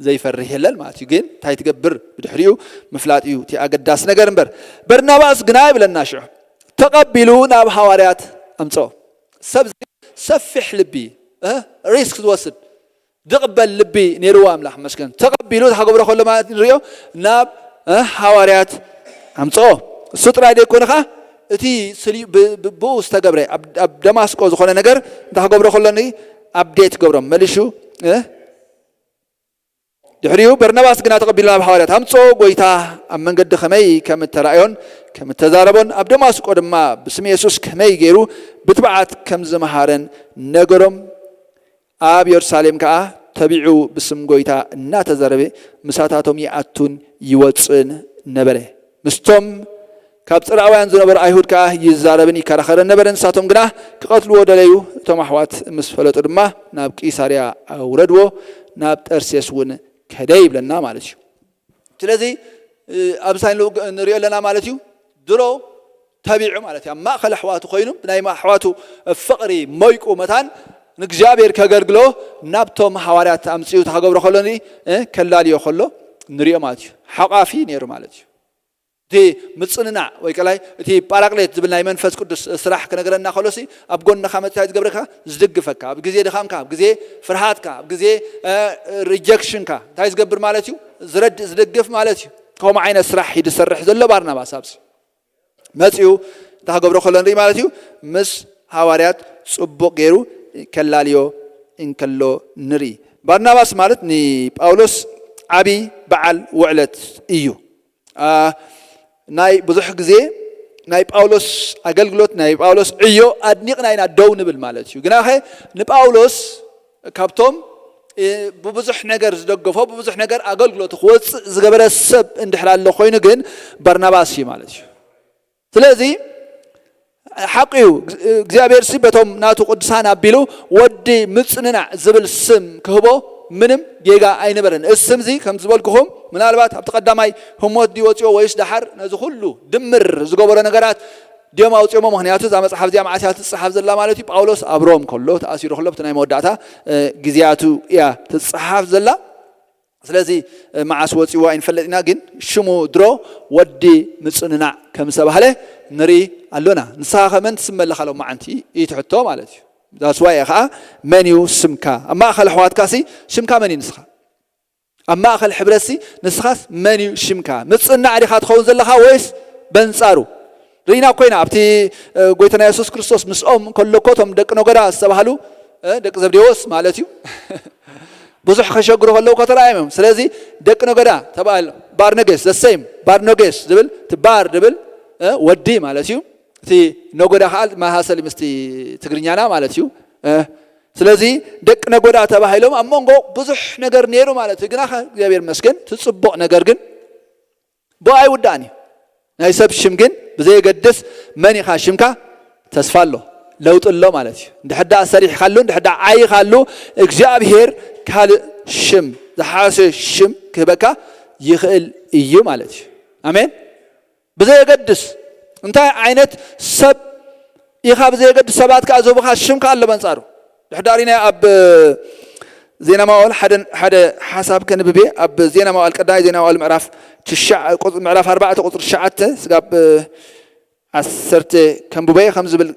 ዘይፈርህ የለን ማለት እዩ። ግን እንታይ ትገብር ብድሕሪኡ ምፍላጥ እዩ እቲ ኣገዳሲ ነገር እምበር። በርናባስ ግና ይብለና ሽዑ ተቐቢሉ ናብ ሃዋርያት ኣምፅኦ። ሰብ ሰፊሕ ልቢ ሪስክ ዝወስድ ድቕበል ልቢ ነይርዎ ኣምላኽ መስገን ተቐቢሉ ተገብሮ ከሎ ማለት ንሪኦ ናብ ሃዋርያት ኣምፅኦ። እሱ ጥራይ ዘይኮነ ኸዓ እቲ ብኡ ዝተገብረ ኣብ ደማስቆ ዝኾነ ነገር እንታይ ክገብሮ ከሎኒ ኣፕዴት ገብሮም መሊሹ። ድሕሪኡ በርናባስ ግና ተቐቢሉ ናብ ሃዋርያት ኣምፅኦ፣ ጎይታ ኣብ መንገዲ ከመይ ከም እተራእዮን ከም እተዛረቦን ኣብ ደማስቆ ድማ ብስም የሱስ ከመይ ገይሩ ብትብዓት ከም ዝመሃረን ነገሮም። ኣብ የሩሳሌም ከኣ ተቢዑ ብስም ጎይታ እናተዛረበ ምሳታቶም ይኣቱን ይወፅእን ነበረ። ምስቶም ካብ ጽርኣውያን ዝነበሩ ኣይሁድ ከኣ ይዛረብን ይከራኸረን ነበረ። ንሳቶም ግና ክቐትልዎ ደለዩ። እቶም ኣሕዋት ምስ ፈለጡ ድማ ናብ ቂሳርያ ኣውረድዎ፣ ናብ ጠርሴስ እውን ከደ ይብለና ማለት እዩ። ስለዚ ኣብዚ ንሪኦ ኣለና ማለት እዩ። ድሮ ተቢዑ ማለት እዩ ኣብ ማእኸል ኣሕዋቱ ኮይኑ ብናይ ኣሕዋቱ ፍቕሪ ሞይቁ መታን ንእግዚኣብሔር ከገልግሎ ናብቶም ሃዋርያት ኣምፅኡ ተኸገብሮ ከሎ ከላልዮ ከሎ ንሪኦ ማለት እዩ። ሓቋፊ ነይሩ ማለት እዩ። እቲ ምፅንናዕ ወይ ከላይ እቲ ጳራቅሌት ዝብል ናይ መንፈስ ቅዱስ ስራሕ ክነግረና ከሎሲ ኣብ ጎንኻ መፅያ ዝገብረካ ዝድግፈካ ኣብ ግዜ ድኻምካ ኣብ ግዜ ፍርሃትካ ኣብ ግዜ ሪጀክሽንካ እንታይ ዝገብር ማለት እዩ? ዝረድእ ዝድግፍ ማለት እዩ። ከምኡ ዓይነት ስራሕ እዩ ዝሰርሕ ዘሎ ባርናባስ ኣብዚ መፅኡ እንታይ ክገብሮ ከሎ ንርኢ ማለት እዩ። ምስ ሃዋርያት ፅቡቕ ገይሩ ከላልዮ እንከሎ ንርኢ። ባርናባስ ማለት ንጳውሎስ ዓብዪ በዓል ውዕለት እዩ። ናይ ብዙሕ ግዜ ናይ ጳውሎስ ኣገልግሎት ናይ ጳውሎስ ዕዮ ኣድኒቕና ኢና ደው ንብል ማለት እዩ። ግናኸ ንጳውሎስ ካብቶም ብብዙሕ ነገር ዝደገፎ ብብዙሕ ነገር ኣገልግሎቱ ክወፅእ ዝገበረ ሰብ እንድሕር ኣሎ ኮይኑ ግን ባርናባስ እዩ ማለት እዩ። ስለዚ ሓቂ እዩ። እግዚኣብሔር ሲ በቶም ናቱ ቅዱሳን ኣቢሉ ወዲ ምጽንናዕ ዝብል ስም ክህቦ ምንም ጌጋ ኣይነበረን። እዚ ስም እዚ ከም ዝበልኩኹም ምናልባት ኣብቲ ቀዳማይ ህሞት ድዩ ወፅኦ ወይስ ደሓር ነዚ ኩሉ ድምር ዝገበሮ ነገራት ድዮም ኣውፅኦሞ? ምክንያቱ እዛ መፅሓፍ እዚኣ መዓስ እያ ትፅሓፍ ዘላ ማለት እዩ? ጳውሎስ ኣብ ሮም ከሎ ተኣሲሩ ከሎ ኣብቲ ናይ መወዳእታ ግዜያቱ እያ ትፅሓፍ ዘላ። ስለዚ መዓስ ወፂዎ ኣይንፈልጥ ኢና፣ ግን ሽሙ ድሮ ወዲ ምፅንናዕ ከም ዝተባህለ ንርኢ ኣሎና። ንስኻ ከ መን ትስመ ኣለኻ ሎም መዓንቲ እዩ ትሕቶ ማለት እዩ። ዛስዋይ ከዓ መን እዩ ስምካ ኣብ ማእኸል ኣሕዋትካ ሲ? ሽምካ መን እዩ ንስኻ? ኣብ ማእኸል ሕብረት ሲ ንስኻስ መን እዩ ሽምካ? ምፅናዕ ዲኻ ትኸውን ዘለኻ ወይስ በንፃሩ? ርኢና ኮይና ኣብቲ ጎይታና የሱስ ክርስቶስ ምስኦም ከሎ እኮ እቶም ደቂ ነጎዳ ዝተባህሉ ደቂ ዘብዴዎስ ማለት እዩ። ብዙሕ ከሸግሩ ከለዉ ከተረኣዮም እዮም። ስለዚ ደቂ ነጎዳ ተባል ባርነጌስ ዘሰይም ባርነጌስ ዝብል እቲ ባር ዝብል ወዲ ማለት እዩ። እቲ ነጎዳ ከዓ መሳሰሊ ምስቲ ትግርኛና ማለት እዩ። ስለዚ ደቂ ነጎዳ ተባሂሎም ኣብ መንጎ ብዙሕ ነገር ነይሩ ማለት እዩ። ግና እግዚኣብሔር መስገን እቲ ፅቡቕ ነገር ግን ብኡ ኣይውዳእን እዩ። ናይ ሰብ ሽም ግን ብዘየገድስ መን ኢኻ ሽምካ ተስፋ ኣሎ፣ ለውጢ ኣሎ ማለት እዩ። እንድሕዳ ሰሪሕካሉ እንድሕዳ ዓይኻሉ እግዚኣብሔር ካልእ ሽም ዝሓሸ ሽም ክህበካ ይኽእል እዩ ማለት እዩ። ኣሜን። ብዘየገድስ እንታይ ዓይነት ሰብ ኢኻ ብዘየገድስ ሰባት ከዓ ዝህቡኻ ሽም ከዓ ኣሎ በንፃሩ። ድሕዳሪና ኣብ ዜና መዋዕል ሓደ ሓደ ሓሳብ ከንብቤ ኣብ ዜና መዋዕል ቀዳማይ ዜና መዋዕል ምዕራፍ ትሽዓ- ቁጽ- ምዕራፍ ኣርባዕተ ቁፅሪ ትሽዓተ ስጋብ ዓሰርተ ከንብበየ ከም ዝብል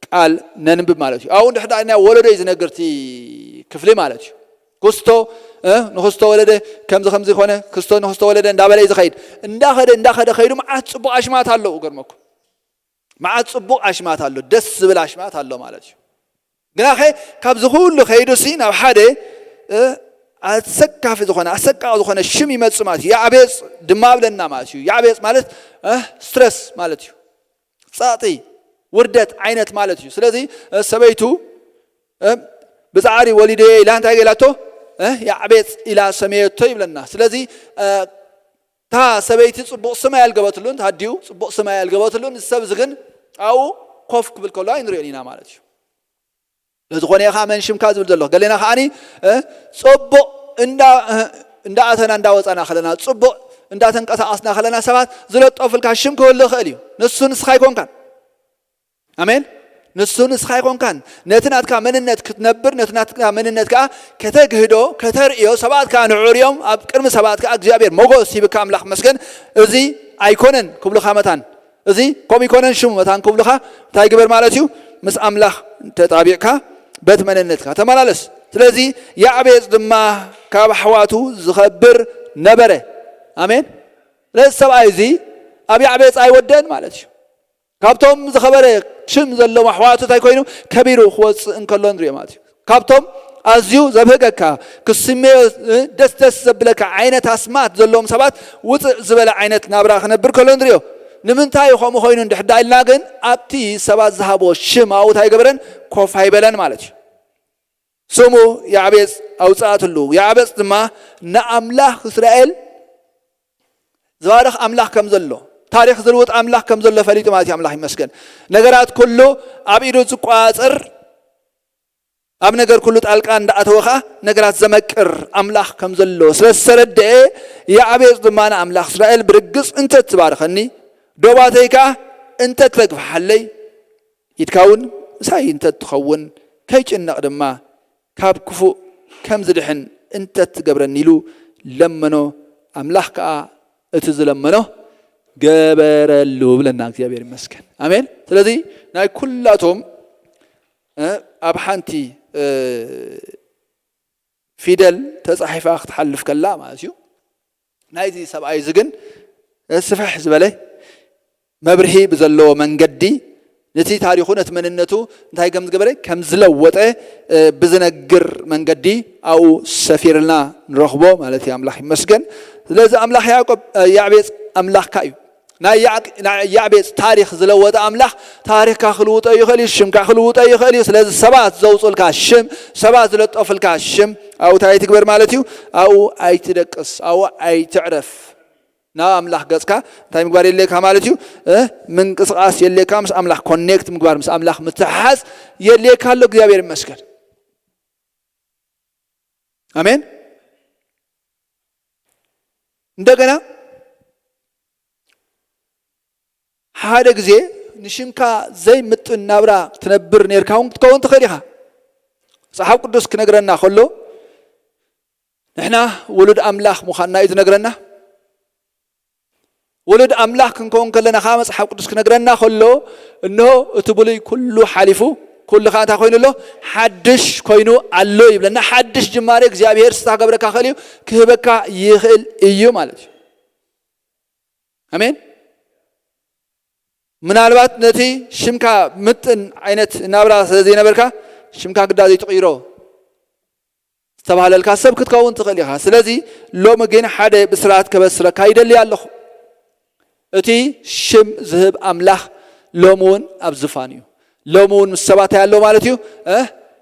ቃል ነንብብ ማለት እዩ። ኣብኡ ድሕዳሪና ወለዶ እዩ ዝነግር እቲ ክፍሊ ማለት እዩ። ክስቶ ንክስቶ ወለደ ከምዚ ከምዚ ኮነ ክስቶ ንክስቶ ወለደ እንዳበለ እዩ ዝኸይድ። እንዳኸደ እንዳኸደ ከይዱ መዓት ፅቡቅ ኣሽማት ኣለዉ ገርመኩም። መዓት ፅቡቅ ኣሽማት ኣሎ፣ ደስ ዝብል ኣሽማት ኣሎ ማለት እዩ። ግናኸ ካብዚ ኩሉ ከይዱሲ ናብ ሓደ ኣሰካፊ ዝኾነ ኣሰቃቂ ዝኾነ ሽም ይመፅእ ማለት እዩ። ያዕቤፅ ድማ ብለና ማለት እዩ። ያዕቤፅ ማለት ስትረስ ማለት እዩ። ፃጢ ውርደት ዓይነት ማለት እዩ። ስለዚ ሰበይቱ ብፃዕሪ ወሊደየ ኢላ እንታይ ገላቶ ያዕቤፅ ኢላ ሰመየቶ ይብለና። ስለዚ እታ ሰበይቲ ፅቡቕ ስም ኣያልገበትሉን፣ ታዲኡ ፅቡቕ ስም ኣያልገበትሉን፣ እዚ ሰብ እዚ ግን ኣብኡ ኮፍ ክብል ከሎ ኣይንሪኦን ኢና ማለት እዩ። ለዝኾነ ኢኻ መን ሽምካ ዝብል ዘሎ ገሌና ከዓኒ ፅቡቕ እንዳኣተና እንዳወፃና ከለና ፅቡቕ እንዳተንቀሳቐስና ከለና ሰባት ዝለጠፉልካ ሽም ክህሉ ይኽእል እዩ። ንሱ ንስኻ ኣይኮንካን። ኣሜን። ንሱ ንስኻ ኣይኮንካን። ነቲ ናትካ መንነት ክትነብር ነቲ ናትካ መንነት ከዓ ከተግህዶ ከተርእዮ ሰባት ከዓ ንዕርዮም ኣብ ቅድሚ ሰባት ከዓ እግዚኣብሔር ሞጎስ ሂብካ ኣምላኽ መስገን። እዚ ኣይኮነን ክብሉኻ መታን እዚ ከምኡ ይኮነን ሽሙ መታን ክብሉኻ እንታይ ግበር ማለት እዩ? ምስ ኣምላኽ ተጣቢዕካ በቲ መንነትካ ተመላለስ። ስለዚ ያዕቤጽ ድማ ካብ ኣሕዋቱ ዝኸብር ነበረ። ኣሜን። ስለዚ ሰብኣይ እዚ ኣብ ያዕቤጽ ኣይወደን ማለት እዩ። ካብቶም ዝኸበረ ሽም ዘለዎም ኣሕዋቱ እንታይ ኮይኑ ከቢሩ ክወፅእ እንከሎ ንሪኦ ማለት እዩ። ካብቶም ኣዝዩ ዘብህገካ ክስመዮ ደስ ደስ ዘብለካ ዓይነት ኣስማት ዘለዎም ሰባት ውፅእ ዝበለ ዓይነት ናብራ ክነብር ከሎ ንሪኦ። ንምንታይ ከምኡ ኮይኑ እንድሕዳ ኢልና ግን ኣብቲ ሰባት ዝሃቦ ሽም ኣብኡ እንታይ ገበረን ኮፍ ኣይበለን ማለት እዩ። ስሙ ያዕቤጽ ኣውፅኣትሉ። ያዕቤጽ ድማ ንኣምላኽ እስራኤል ዝባርኽ ኣምላኽ ከም ዘሎ ታሪኽ ዝልውጥ ኣምላኽ ከም ዘሎ ፈሊጡ ማለት እዩ። ኣምላኽ ይመስገን። ነገራት ኩሉ ኣብ ኢዱ ዝቋፅር ኣብ ነገር ኩሉ ጣልቃ እንዳኣተወ ከዓ ነገራት ዘመቅር ኣምላኽ ከም ዘሎ ስለ ዝተረደአ ያዕቤጽ ድማ ንኣምላኽ እስራኤል ብርግጽ እንተ ትባርኸኒ ዶባተይ ከዓ እንተ ትረግፍሓለይ ኢድካ እውን ምሳይ እንተ ትኸውን ከይጭነቕ ድማ ካብ ክፉእ ከም ዝድሕን እንተ ትገብረኒ ኢሉ ለመኖ። ኣምላኽ ከዓ እቲ ዝለመኖ ገበረሉ ብለና። እግዚኣብሔር ይመስገን። ኣሜን። ስለዚ ናይ ኩላቶም ኣብ ሓንቲ ፊደል ተፃሒፋ ክትሓልፍ ከላ ማለት እዩ። ናይዚ ሰብኣይ እዚ ግን ስፍሕ ዝበለ መብርሂ ብዘለዎ መንገዲ ነቲ ታሪኹ ነቲ መንነቱ እንታይ ከም ዝገበረ ከም ዝለወጠ ብዝነግር መንገዲ ኣብኡ ሰፊርልና ንረኽቦ ማለት እዩ። ኣምላኽ ይመስገን። ስለዚ ኣምላኽ ያዕቆብ ያዕቤጽ ኣምላኽካ እዩ። ናይ ያዕቤጽ ታሪኽ ዝለወጠ ኣምላኽ ታሪኽካ ክልውጦ ይኽእል እዩ። ሽምካ ክልውጦ ይኽእል እዩ። ስለዚ ሰባት ዘውፁልካ ሽም ሰባት ዝለጠፉልካ ሽም ኣብኡ እንታይ ኣይትግበር ማለት እዩ። ኣብኡ ኣይትደቅስ ኣብኡ ኣይትዕረፍ። ናብ ኣምላኽ ገጽካ እንታይ ምግባር የድልየካ ማለት እዩ? እ? ምንቅስቓስ የድልየካ፣ ምስ ኣምላኽ ኮኔክት ምግባር፣ ምስ ኣምላኽ ምትሕሓዝ የድልየካ ኣሎ። እግዚኣብሔር ይመስገን። ኣሜን። እንደገና ሓደ ግዜ ንሽምካ ዘይምጥን ናብራ ትነብር ኔርካ እውን ክትከውን ትኽእል ኢኻ። መጽሓፍ ቅዱስ ክነግረና ከሎ ንሕና ውሉድ ኣምላኽ ምዃንና እዩ ዝነግረና። ውሉድ ኣምላኽ ክንከውን ከለና ከዓ መጽሓፍ ቅዱስ ክነግረና ከሎ እንሆ እቲ ብሉይ ኩሉ ሓሊፉ ኩሉ ከዓ እንታይ ኮይኑ ኣሎ? ሓድሽ ኮይኑ ኣሎ ይብለና። ሓድሽ ጅማሬ እግዚኣብሔር ስታ ክገብረካ ክእል እዩ፣ ክህበካ ይኽእል እዩ ማለት እዩ። ኣሜን። ምናልባት ነቲ ሽምካ ምጥን ዓይነት ናብራ ስለ ዘይነበርካ ሽምካ ግዳ ዘይትቕይሮ ዝተባህለልካ ሰብ ክትከውን ትኽእል ኢኻ። ስለዚ ሎሚ ግን ሓደ ብስራት ከበስረካ ይደሊ ኣለኹ። እቲ ሽም ዝህብ ኣምላኽ ሎሚ እውን ኣብ ዝፋን እዩ። ሎሚ እውን ምስ ሰባት ኣሎ ማለት እዩ።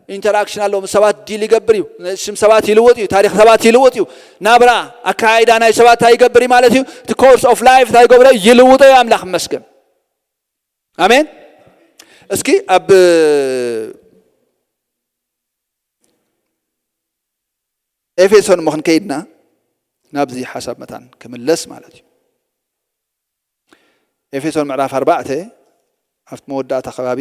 ኢንተራክሽን ኣሎ፣ ምስ ሰባት ዲል ይገብር እዩ። ሽም ሰባት ይልውጥ እዩ። ታሪኽ ሰባት ይልውጥ እዩ። ናብራ ኣካይዳ ናይ ሰባት እንታይ ይገብር እዩ ማለት እዩ? እቲ ኮርስ ኦፍ ላይፍ እንታይ ይገብሮ? ይልውጦ እዩ። ኣምላኽ ይመስገን። ኣሜን። እስኪ ኣብ ኤፌሶን ምኽን ከይድና ናብዚ ሓሳብ መታን ክምለስ ማለት እዩ። ኤፌሶን ምዕራፍ ኣርባዕተ ኣብቲ መወዳእታ ከባቢ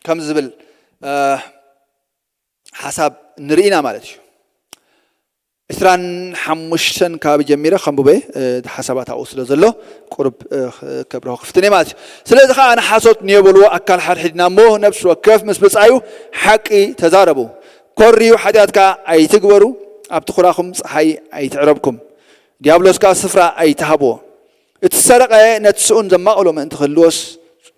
ከም ዝብል ሓሳብ ንርኢና ማለት እዩ። ዕስራን ሓሙሽተን ከባቢ ጀሚረ ከንብበ፣ እቲ ሓሳባት ኣብኡ ስለ ዘሎ ቁርብ ከብርሆ ክፍትን እየ ማለት እዩ። ስለዚ ከዓ ንሓሶት ንየበልዎ ኣካል ሓድሒድና እሞ ነብሲ ወከፍ ምስ ብጻዩ ሓቂ ተዛረቡ። ኮርዩ ሓጢኣት ከዓ ኣይትግበሩ፣ ኣብ ትኹራኹም ፀሓይ ኣይትዕረብኩም፣ ዲያብሎስ ከዓ ስፍራ ኣይትሃብዎ። እቲ ዝሰረቐ ነቲ ስኡን ዘማቕሎ ምእንቲ ክህልዎስ፣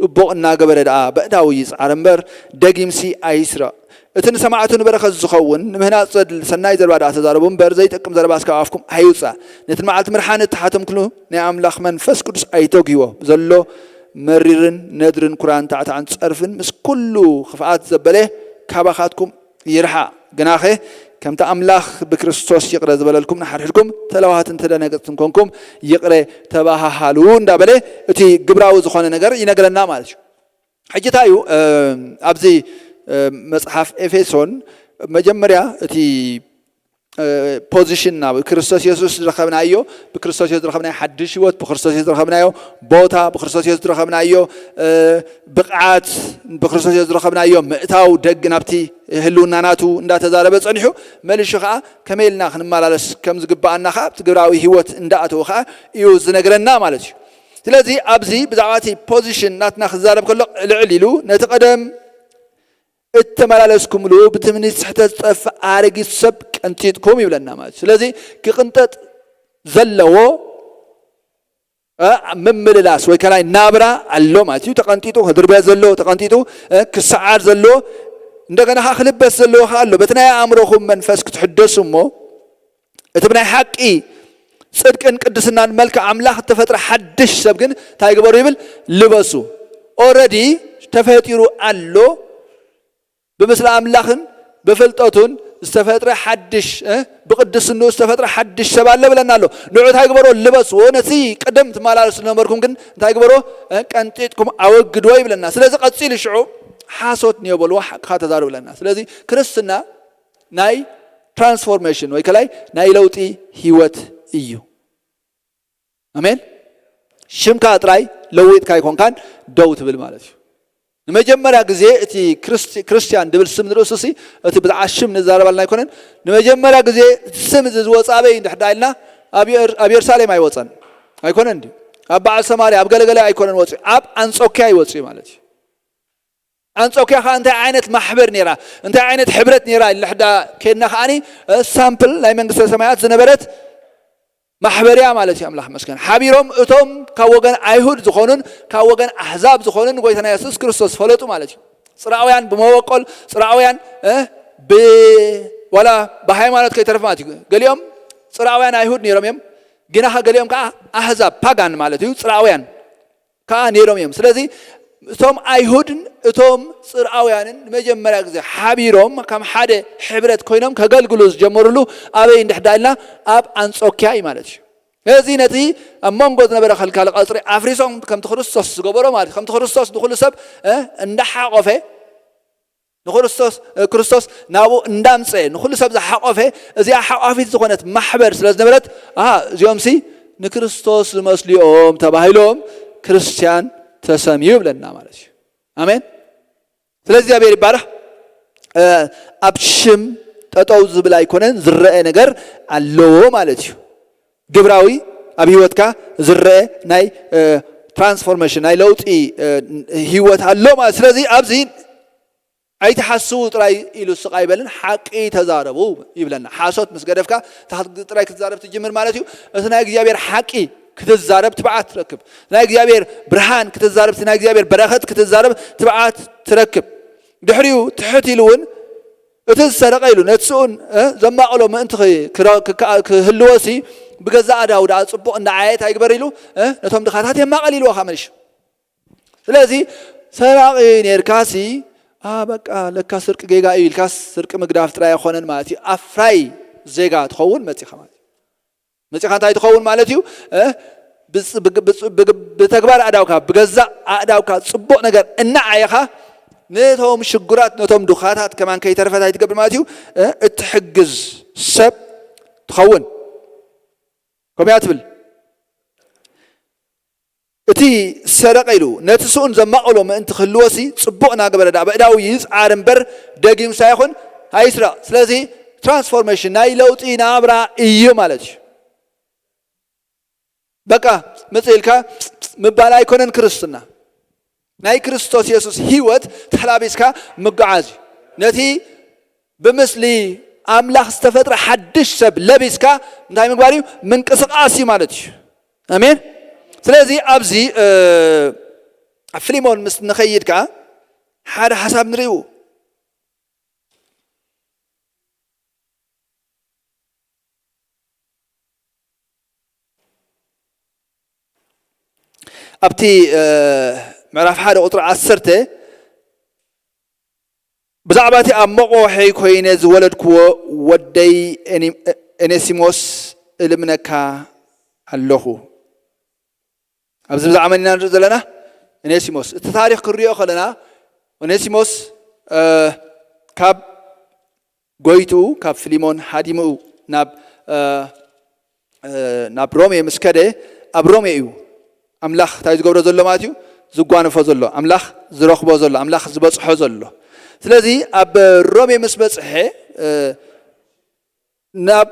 ጽቡቕ እናገበረ ደኣ በእዳዊ ይጽዓር እምበር፣ ደጊምሲ ኣይስረቕ። እቲ ንሰማዕቱ ንበረኸት ዝኸውን ንምህናጽ ዘድሊ ሰናይ ዘረባ ደኣ ተዛረቡ እምበር፣ ዘይጠቅም ዘረባስ ካብ ኣፍኩም ኣይውጻእ። ነቲ ንመዓልቲ ምድሓን እትሓተምክሉ ናይ ኣምላኽ መንፈስ ቅዱስ ኣይተጉህዎ። ዘሎ መሪርን ነድርን ኩራን ታዕታዕን ጸርፍን ምስ ኩሉ ክፍኣት ዘበለ ካባኻትኩም ይርሓቕ። ግናኸ ከምቲ ኣምላኽ ብክርስቶስ ይቕረ ዝበለልኩም ንሓድሕድኩም ተለዋሃትን ተደናገጽትን ኮንኩም ይቕረ ተባሃሃሉ እንዳበለ እቲ ግብራዊ ዝኾነ ነገር ይነግረና ማለት እዩ። ሕጂ እንታይ እዩ ኣብዚ መጽሓፍ ኤፌሶን መጀመርያ እቲ ፖዚሽንና ብክርስቶስ የሱስ ዝረኸብናዮ፣ ብክርስቶስ የሱስ ዝረኸብናዮ ሓድሽ ህይወት፣ ብክርስቶስ የሱስ ዝረኸብናዮ ቦታ፣ ብክርስቶስ የሱስ ዝረኸብናዮ ብቕዓት፣ ብክርስቶስ የሱስ ዝረኸብናዮ ምእታው ደግ ናብቲ ህልውና ናቱ እንዳተዛረበ ጸኒሑ፣ መሊሹ ኸዓ ከመይ ኢልና ክንመላለስ ከም ዝግብኣና ኸዓ ኣብቲ ግብራዊ ህይወት እንዳኣተወ ኸዓ እዩ ዝነግረና ማለት እዩ። ስለዚ ኣብዚ ብዛዕባ እቲ ፖዚሽን ናትና ክዛረብ ከሎ ልዕል ኢሉ ነቲ ቀደም እተመላለስኩምሉ ብትምኒት ስሕተት ዝጠፍእ ኣረጊት ሰብ ቀንጢጥኩም ይብለና ማለት እዩ። ስለዚ ክቕንጠጥ ዘለዎ ምምልላስ ወይ ከላይ ናብራ ኣሎ ማለት እዩ። ተቐንጢጡ ክድርበ ዘለዎ፣ ተቐንጢጡ ክሰዓር ዘለዎ፣ እንደገና ከዓ ክልበስ ዘለዎ ከዓ ኣሎ። በቲ ናይ ኣእምሮኹም መንፈስ ክትሕደሱ እሞ እቲ ብናይ ሓቂ ጽድቅን ቅድስናን መልክዕ ኣምላኽ እተፈጥረ ሓድሽ ሰብ ግን እንታይ ግበሩ ይብል? ልበሱ። ኦረዲ ተፈጢሩ ኣሎ። ብምስሊ ኣምላኽን ብፍልጠቱን ዝተፈጥረ ሓድሽ ብቅድስንኡ ዝተፈጥረ ሓድሽ ሰብ ኣለ ብለና ኣሎ። ንዑ እንታይ ግበሮ? ልበስዎ። ነቲ ቀደም ትመላለሱ ዝነበርኩም ግን እንታይ ግበሮ? ቀንጢጥኩም ኣወግድዎ ይብለና። ስለዚ ቀጺሉ ሽዑ ሓሶት ንየበልዎ ሓቅኻ ተዛሩ ብለና። ስለዚ ክርስትና ናይ ትራንስፎርሜሽን ወይ ከላይ ናይ ለውጢ ህይወት እዩ። ኣሜን። ሽምካ ጥራይ ለዊጥካ ኣይኮንካን ደው ትብል ማለት እዩ። ንመጀመርያ ግዜ እቲ ክርስትያን ድብል ስም ንርእሱ ሲ እቲ ብዛዕባ ሽም ንዛረባልና ኣይኮነን። ንመጀመርያ ግዜ እቲ ስም እዚ ዝወፃ ኣበይ እንድሕዳ ኢልና ኣብ የሩሳሌም ኣይወፀን ኣይኮነን ድ ኣብ በዓል ሰማርያ ኣብ ገለገለ ኣይኮነን ወፅኡ፣ ኣብ ኣንጾኪያ ይወፅኡ ማለት እዩ። ኣንጾኪያ ከዓ እንታይ ዓይነት ማሕበር ነራ እንታይ ዓይነት ሕብረት ነራ ኢልና ሕዳ ከድና ከዓኒ ሳምፕል ናይ መንግስተ ሰማያት ዝነበረት ማሕበርያ ማለት እዩ። ኣምላኽ መስገን ሓቢሮም እቶም ካብ ወገን ኣይሁድ ዝኾኑን ካብ ወገን ኣሕዛብ ዝኾኑን ጎይታና የሱስ ክርስቶስ ዝፈለጡ ማለት እዩ። ፅራውያን ብመበቆል ፅራውያን ዋላ ብሃይማኖት ከይተረፍ ማለት እዩ። ገሊኦም ፅራውያን ኣይሁድ ነይሮም እዮም። ግና ገሊኦም ከዓ ኣሕዛብ ፓጋን ማለት እዩ። ፅራውያን ከዓ ነይሮም እዮም። ስለዚ እቶም ኣይሁድን እቶም ጽርኣውያንን ንመጀመርያ ግዜ ሓቢሮም ከም ሓደ ሕብረት ኮይኖም ከገልግሉ ዝጀመሩሉ ኣበይ እንድሕዳ ኢልና ኣብ ኣንጾኪያ እዩ ማለት እዩ። ስለዚ ነቲ ኣብ መንጎ ዝነበረ ከልካሊ ቀጽሪ ኣፍሪሶም ከምቲ ክርስቶስ ዝገበሮ ማለት እዩ። ከምቲ ክርስቶስ ንኹሉ ሰብ እ፣ እንዳሓቆፈ ንክርስቶስ ክርስቶስ ናብኡ እንዳምፀ ንኩሉ ሰብ ዝሓቆፈ እዚኣ ሓቋፊት ዝኾነት ማሕበር ስለ ዝነበረት ኣ እዚኦምሲ ንክርስቶስ ዝመስሉ እዮም ተባሂሎም ክርስቲያን ተሰምዩ ይብለና ማለት እዩ። ኣሜን። ስለዚ እግዚኣብሔር ይባረክ። ኣብ ሽም ጠጠው ዝብል ኣይኮነን፣ ዝረአ ነገር ኣለዎ ማለት እዩ። ግብራዊ ኣብ ህይወትካ ዝረአ ናይ ትራንስፎርሜሽን ናይ ለውጢ ህይወት ኣሎ ማለት። ስለዚ ኣብዚ ኣይትሓስቡ ጥራይ ኢሉ ስቕ ኣይበልን፣ ሓቂ ተዛረቡ ይብለና። ሓሶት ምስ ገደፍካ፣ እቲ ጥራይ ክትዛረብ ትጅምር ማለት እዩ። እቲ ናይ እግዚኣብሔር ሓቂ ክትዛረብ ትብዓት ትረክብ። ናይ እግዚኣብሔር ብርሃን ክትዛረብ፣ እቲ ናይ እግዚኣብሔር በረኸት ክትዛረብ ትብዓት ትረክብ። ድሕሪኡ ትሕት ኢሉ እውን እቲ ዝሰረቐ ኢሉ ነቲ ስኡን፣ እ፣ ዘማቕሎ ምእንቲ ኽ-፣ ክረ-፣ ክከ-፣ ክህልዎ ሲ ብገዛእ ኣዳው ደኣ ጽቡቕ እንዳ ዓየት ኣይግበር ኢሉ፣ እ፣ ነቶም ድኻታት የማቐል ኢልዎ ካብ መኒሽ። ስለዚ ሰራቒ ኔርካሲ፣ ኣ፣ በቃ ለካ ስርቂ ጌጋ እዩ ኢልካስ ስርቂ ምግዳፍ ጥራይ ኣይኮነን ማለት እዩ። ኣፍራይ ዜጋ ትኸውን መጺኻ ማለት እዩ። መጺኻ እንታይ ትኸውን ማለት እዩ? እ፣ ብጽ-፣ ብግ-፣ ብጽ-፣ ብግ-፣ ብተግባር ኣእዳውካ፣ ብገዛእ ኣእዳውካ ጽቡቕ ነገር እናዓየኻ ነቶም ሽጉራት፣ ነቶም ድኻታት ከማን ከይተርፈ እንታይ ትገብር ማለት እዩ? እ፣ እትሕግዝ ሰብ ትኸውን። ከምኡ እያ ትብል። እቲ ሰረቐ ኢሉ ነቲ ስኡን ዘማቕሎ ምእንቲ ክህልዎሲ ጽቡቕ እናገበረ ደኣ በእዳው ይጽዓር እምበር ደጊምሳ ይኹን ኣይስረቕ። ስለዚ ትራንስፎርሜሽን ናይ ለውጢ ናብራ እዩ ማለት እዩ። በቃ ምጽእ ኢልካ ምባል ኣይኮነን ክርስትና። ናይ ክርስቶስ የሱስ ህይወት ተላቢስካ ምጉዓዝ እዩ። ነቲ ብምስሊ ኣምላኽ ዝተፈጥረ ሓድሽ ሰብ ለቢስካ እንታይ ምግባር እዩ? ምንቅስቓስ እዩ ማለት እዩ። ኣሜን። ስለዚ ኣብዚ፣ እ፣ ኣብ ፊልሞን ምስ ንኸይድ ከኣ ሓደ ሓሳብ ንርእዩ። ኣብቲ፣ እ፣ ምዕራፍ ሓደ ቁጽሪ ዓሰርተ ብዛዕባ እቲ ኣብ መቑወሐይ ኮይነ ዝወለድክዎ ወደይ ኤኒ-፣ ኤኔሲሞስ እልምነካ ኣለኹ። ኣብዚ ብዛዕባ መን ኢና ንርኢ ዘለና? ኦኔሲሞስ። እቲ ታሪኽ ክንሪኦ ከለና ኦኔሲሞስ፣ እ፣ ካብ ጎይትኡ፣ ካብ ፊሊሞን ሃዲምኡ ናብ፣ እ፣ እ፣ ናብ ሮሜ ምስ ከደ፣ ኣብ ሮሜ እዩ ኣምላኽ እንታይ ዝገብሮ ዘሎ ማለት እዩ? ዝጓነፎ ዘሎ፣ ኣምላኽ ዝረኽቦ ዘሎ፣ ኣምላኽ ዝበጽሖ ዘሎ። ስለዚ ኣብ ሮሜ ምስ በጽሐ፣ እ፣ ናብ፣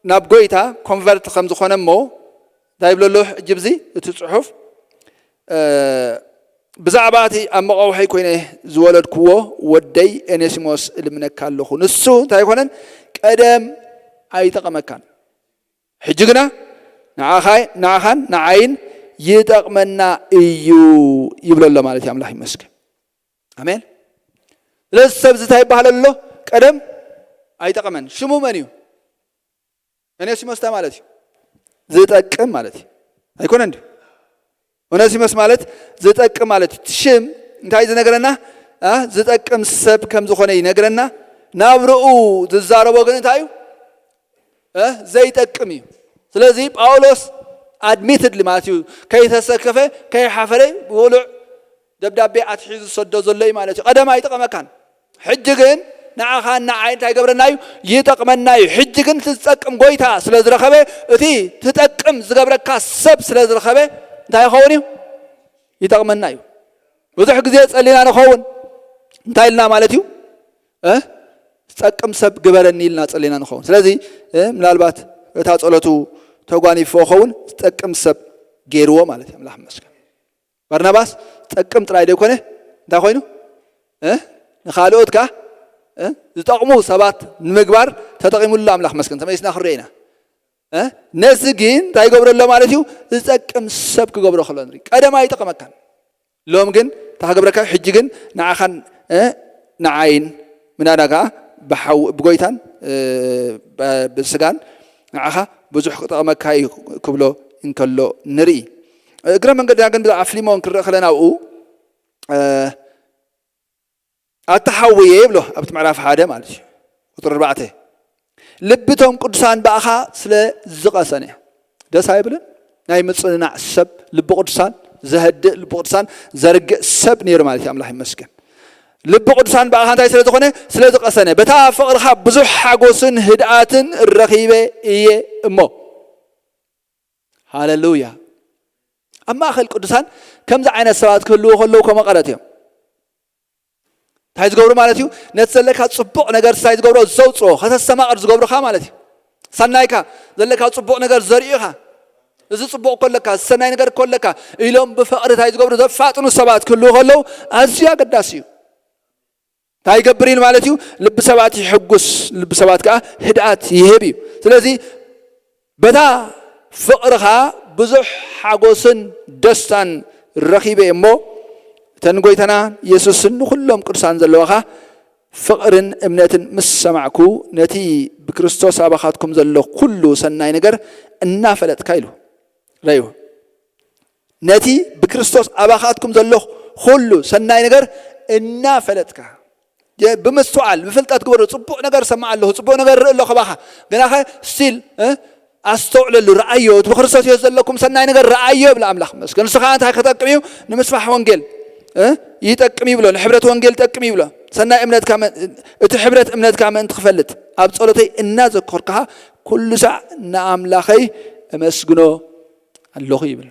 ናብ ጎይታ ኮንቨርት ከም ዝኾነ እሞ እንታይ ይብሎ ኣሎ ሕጂ ብዚ እቲ ጽሑፍ፣ እ፣ ብዛዕባ እቲ ኣብ መቐውሐይ ኮይነ ዝወለድክዎ ወደይ ኤኔሲሞስ እልምነካ ኣለኹ። ንሱ እንታይ ኣይኮነን ቀደም ኣይጠቐመካን፣ ሕጂ ግና ንዓኻይ-፣ ንዓኻን ንዓይን ይጠቕመና እዩ ይብሎ ኣሎ ማለት እዩ። ኣምላኽ ይመስገን። ኣሜን። ስለዚ ሰብ እዚ እንታይ ይበሃል ኣሎ? ቀደም ኣይጠቐመን። ሽሙ መን እዩ? ኦኔሲሞስ እንታይ ማለት እዩ? ዝጠቅም ማለት እዩ። ኣይኮነን ድዩ? ኦኔሲሞስ ማለት ዝጠቅም ማለት እዩ። እቲ ሽም እንታይ ዝነግረና? ኣ፣ ዝጠቅም ሰብ ከም ዝኾነ ይነግረና። ናብርኡ ዝዛረቦ ግን እንታይ እዩ? እ፣ ዘይጠቅም እዩ። ስለዚ ጳውሎስ ኣድሚትድሊ ማለት እዩ፣ ከይተሰከፈ፣ ከይሓፈረ፣ ብውሉዕ ደብዳቤ ኣትሒዙ ዝሰዶ ዘሎ እዩ ማለት እዩ። ቀደም ኣይጠቐመካን። ሕጂ ግን ንዓኻን ንዓይ እንታይ ይገብረና እዩ? ይጠቕመና እዩ። ሕጂ ግን እቲ ዝጠቅም ጎይታ ስለ ዝረኸበ፣ እቲ ትጠቅም ዝገብረካ ሰብ ስለ ዝረኸበ እንታይ ይኸውን እዩ? ይጠቕመና እዩ። ብዙሕ ግዜ ጸሊና ንኸውን። እንታይ ኢልና ማለት እዩ? እ? ዝጠቅም ሰብ ግበረኒ ኢልና ጸሊና ንኸውን። ስለዚ፣ እ፣ ምናልባት እታ ጸሎቱ ተጓኒፍዎ ኸውን፣ ዝጠቅም ሰብ ገይርዎ ማለት እዩ። ኣምላኽ ይመስገን። ባርናባስ ዝጠቅም ጥራይ ዘይኮነ፣ እንታይ ኮይኑ? እ? ንኻልኦት ከኣ፣ እ? ዝጠቕሙ ሰባት ንምግባር ተጠቒሙሉ ኣምላኽ ይመስገን። ተመሊስና ክንሪኦ ኢና። እ? ነዚ ግን እንታይ ይገብሮ ኣሎ ማለት እዩ? ዝጠቅም ሰብ ክገብሮ ከሎ ንርኢ። ቀደም ኣይጠቐመካን። ሎም ግን እንታይ ክገብረካ? ሕጂ ግን ንዓኻን፣ እ፣ ንዓይን ምናዳ ከኣ ብሓው-፣ ብጎይታን፣ እ፣ ብ-፣ ብስጋን ንዓኻ ብዙሕ ክጠቕመካ እዩ ክብሎ እንከሎ ንርኢ። እግረ መንገድና ግን ብዛዕባ ፍሊሞን ክንርኢ ከለና ኣብኡ ኣተሓውየ ይብሎ ኣብቲ ምዕራፍ ሓደ ማለት እዩ። ቁፅሪ ኣርባዕተ ልብቶም ቅዱሳን ብኣኻ ስለ ዝቐሰነ። ደስ ኣይብልን? ናይ ምፅንናዕ ሰብ፣ ልቢ ቅዱሳን ዘህድእ፣ ልቢ ቅዱሳን ዘርግእ ሰብ ነይሩ ማለት እዩ። ኣምላኽ ይመስገን። ልቢ ቅዱሳን ብኣኻ እንታይ ስለ ዝኾነ? ስለ ዝቐሰነ። በታ ፍቕርኻ ብዙሕ ሓጎስን ህድኣትን ረኺበ እየ እሞ። ሃሌሉያ። ኣብ ማእኸል ቅዱሳን ከምዚ ዓይነት ሰባት ክህልዉ ከለዉ ከመቐረት እዮም። እንታይ ዝገብሩ ማለት እዩ? ነቲ ዘለካ ፅቡቕ ነገር እንታይ ዝገብሮ? ዘውፅኦ፣ ከተስተማቕር ዝገብሩኻ ማለት እዩ። ሰናይካ ዘለካ ፅቡቕ ነገር ዘርእዩኻ፣ እዚ ፅቡቕ እኮ ኣለካ፣ እዚ ሰናይ ነገር እኮ ኣለካ ኢሎም ብፍቕሪ እንታይ ዝገብሩ? ዘፋጥኑ ሰባት ክህልዉ ከለዉ ኣዝዩ ኣገዳሲ እዩ። እንታይ ይገብር እዩ ማለት እዩ? ልቢ ሰባት ይሕጉስ፣ ልቢ ሰባት ከዓ ህድኣት ይህብ እዩ። ስለዚ በታ ፍቕርኻ ብዙሕ ሓጎስን ደስታን ረኺበ እሞ፣ እተን ጎይታና የሱስን ንኹሎም ቅዱሳን ዘለዋኻ ፍቕርን እምነትን ምስ ሰማዕኩ፣ ነቲ ብክርስቶስ ኣባኻትኩም ዘሎ ኩሉ ሰናይ ነገር እናፈለጥካ ኢሉ። ረዩ ነቲ ብክርስቶስ ኣባኻትኩም ዘሎ ኩሉ ሰናይ ነገር እናፈለጥካ፣ የ-፣ ብምስትውዓል፣ ብፍልጠት ግበሮ። ጽቡቕ ነገር ሰማዕ ኣለኹ፣ ጽቡቕ ነገር ርኢ ኣለኹ ባኻ። ግናኸ ስቲል፣ እ፣ ኣስተውዕለሉ፣ ረኣዮ። እቲ ብክርስቶስ የሱስ ዘለኩም ሰናይ ነገር ረኣዮ ይብል ኣምላኽ ይመስገን። ንስኻ እንታይ ክጠቅም እዩ? ንምስፋሕ ወንጌል፣ እ፣ ይጠቅም ይብሎ፣ ንሕብረት ወንጌል ይጠቅም ይብሎ። ሰናይ እምነትካ መ-፣ እቲ ሕብረት እምነትካ ምእንቲ ክፈልጥ ኣብ ጸሎተይ እናዘከርኩኻ ኩሉ ሳዕ ንኣምላኸይ እመስግኖ ኣለኹ ይብል።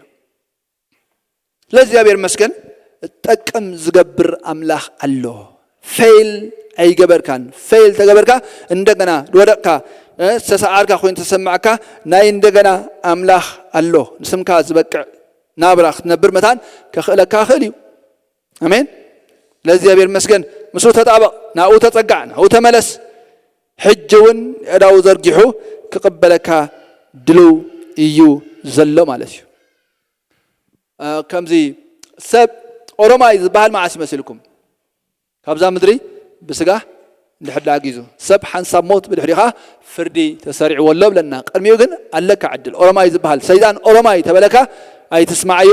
ስለዚ እግዚኣብሔር ይመስገን፣ ጠቅም ዝገብር ኣምላኽ ኣሎ። ፌል ኣይገበርካን። ፌል ተገበርካ፣ እንደገና ዝወደቕካ፣ እ፣ ዝተሰዓርካ ኮይኑ ተሰማዕካ፣ ናይ እንደገና ኣምላኽ ኣሎ። ንስምካ ዝበቅዕ ናብራ ክትነብር መታን ከኽእለካ ይኽእል እዩ። ኣሜን። ለእግዚኣብሔር ይመስገን። ምስኡ ተጣበቕ፣ ናብኡ ተጸጋዕ፣ ናብኡ ተመለስ። ሕጂ እውን ኣእዳዉ ዘርጊሑ ክቕበለካ ድልው እዩ ዘሎ ማለት እዩ። እ፣ ከምዚ ሰብ ኦሮማይ ዝበሃል መዓስ ይመስልኩም? ካብዛ ምድሪ ብስጋ እንድሕር ደኣ ጊዙ ሰብ ሓንሳብ ሞት ብድሕሪኡ ኸዓ ፍርዲ ተሰሪዕዎ ኣሎ ብለና። ቅድሚኡ ግን ኣለካ ዕድል። ኦሮማይ ዝበሃል ሰይጣን ኦሮማይ ተበለካ ኣይትስማዓዮ።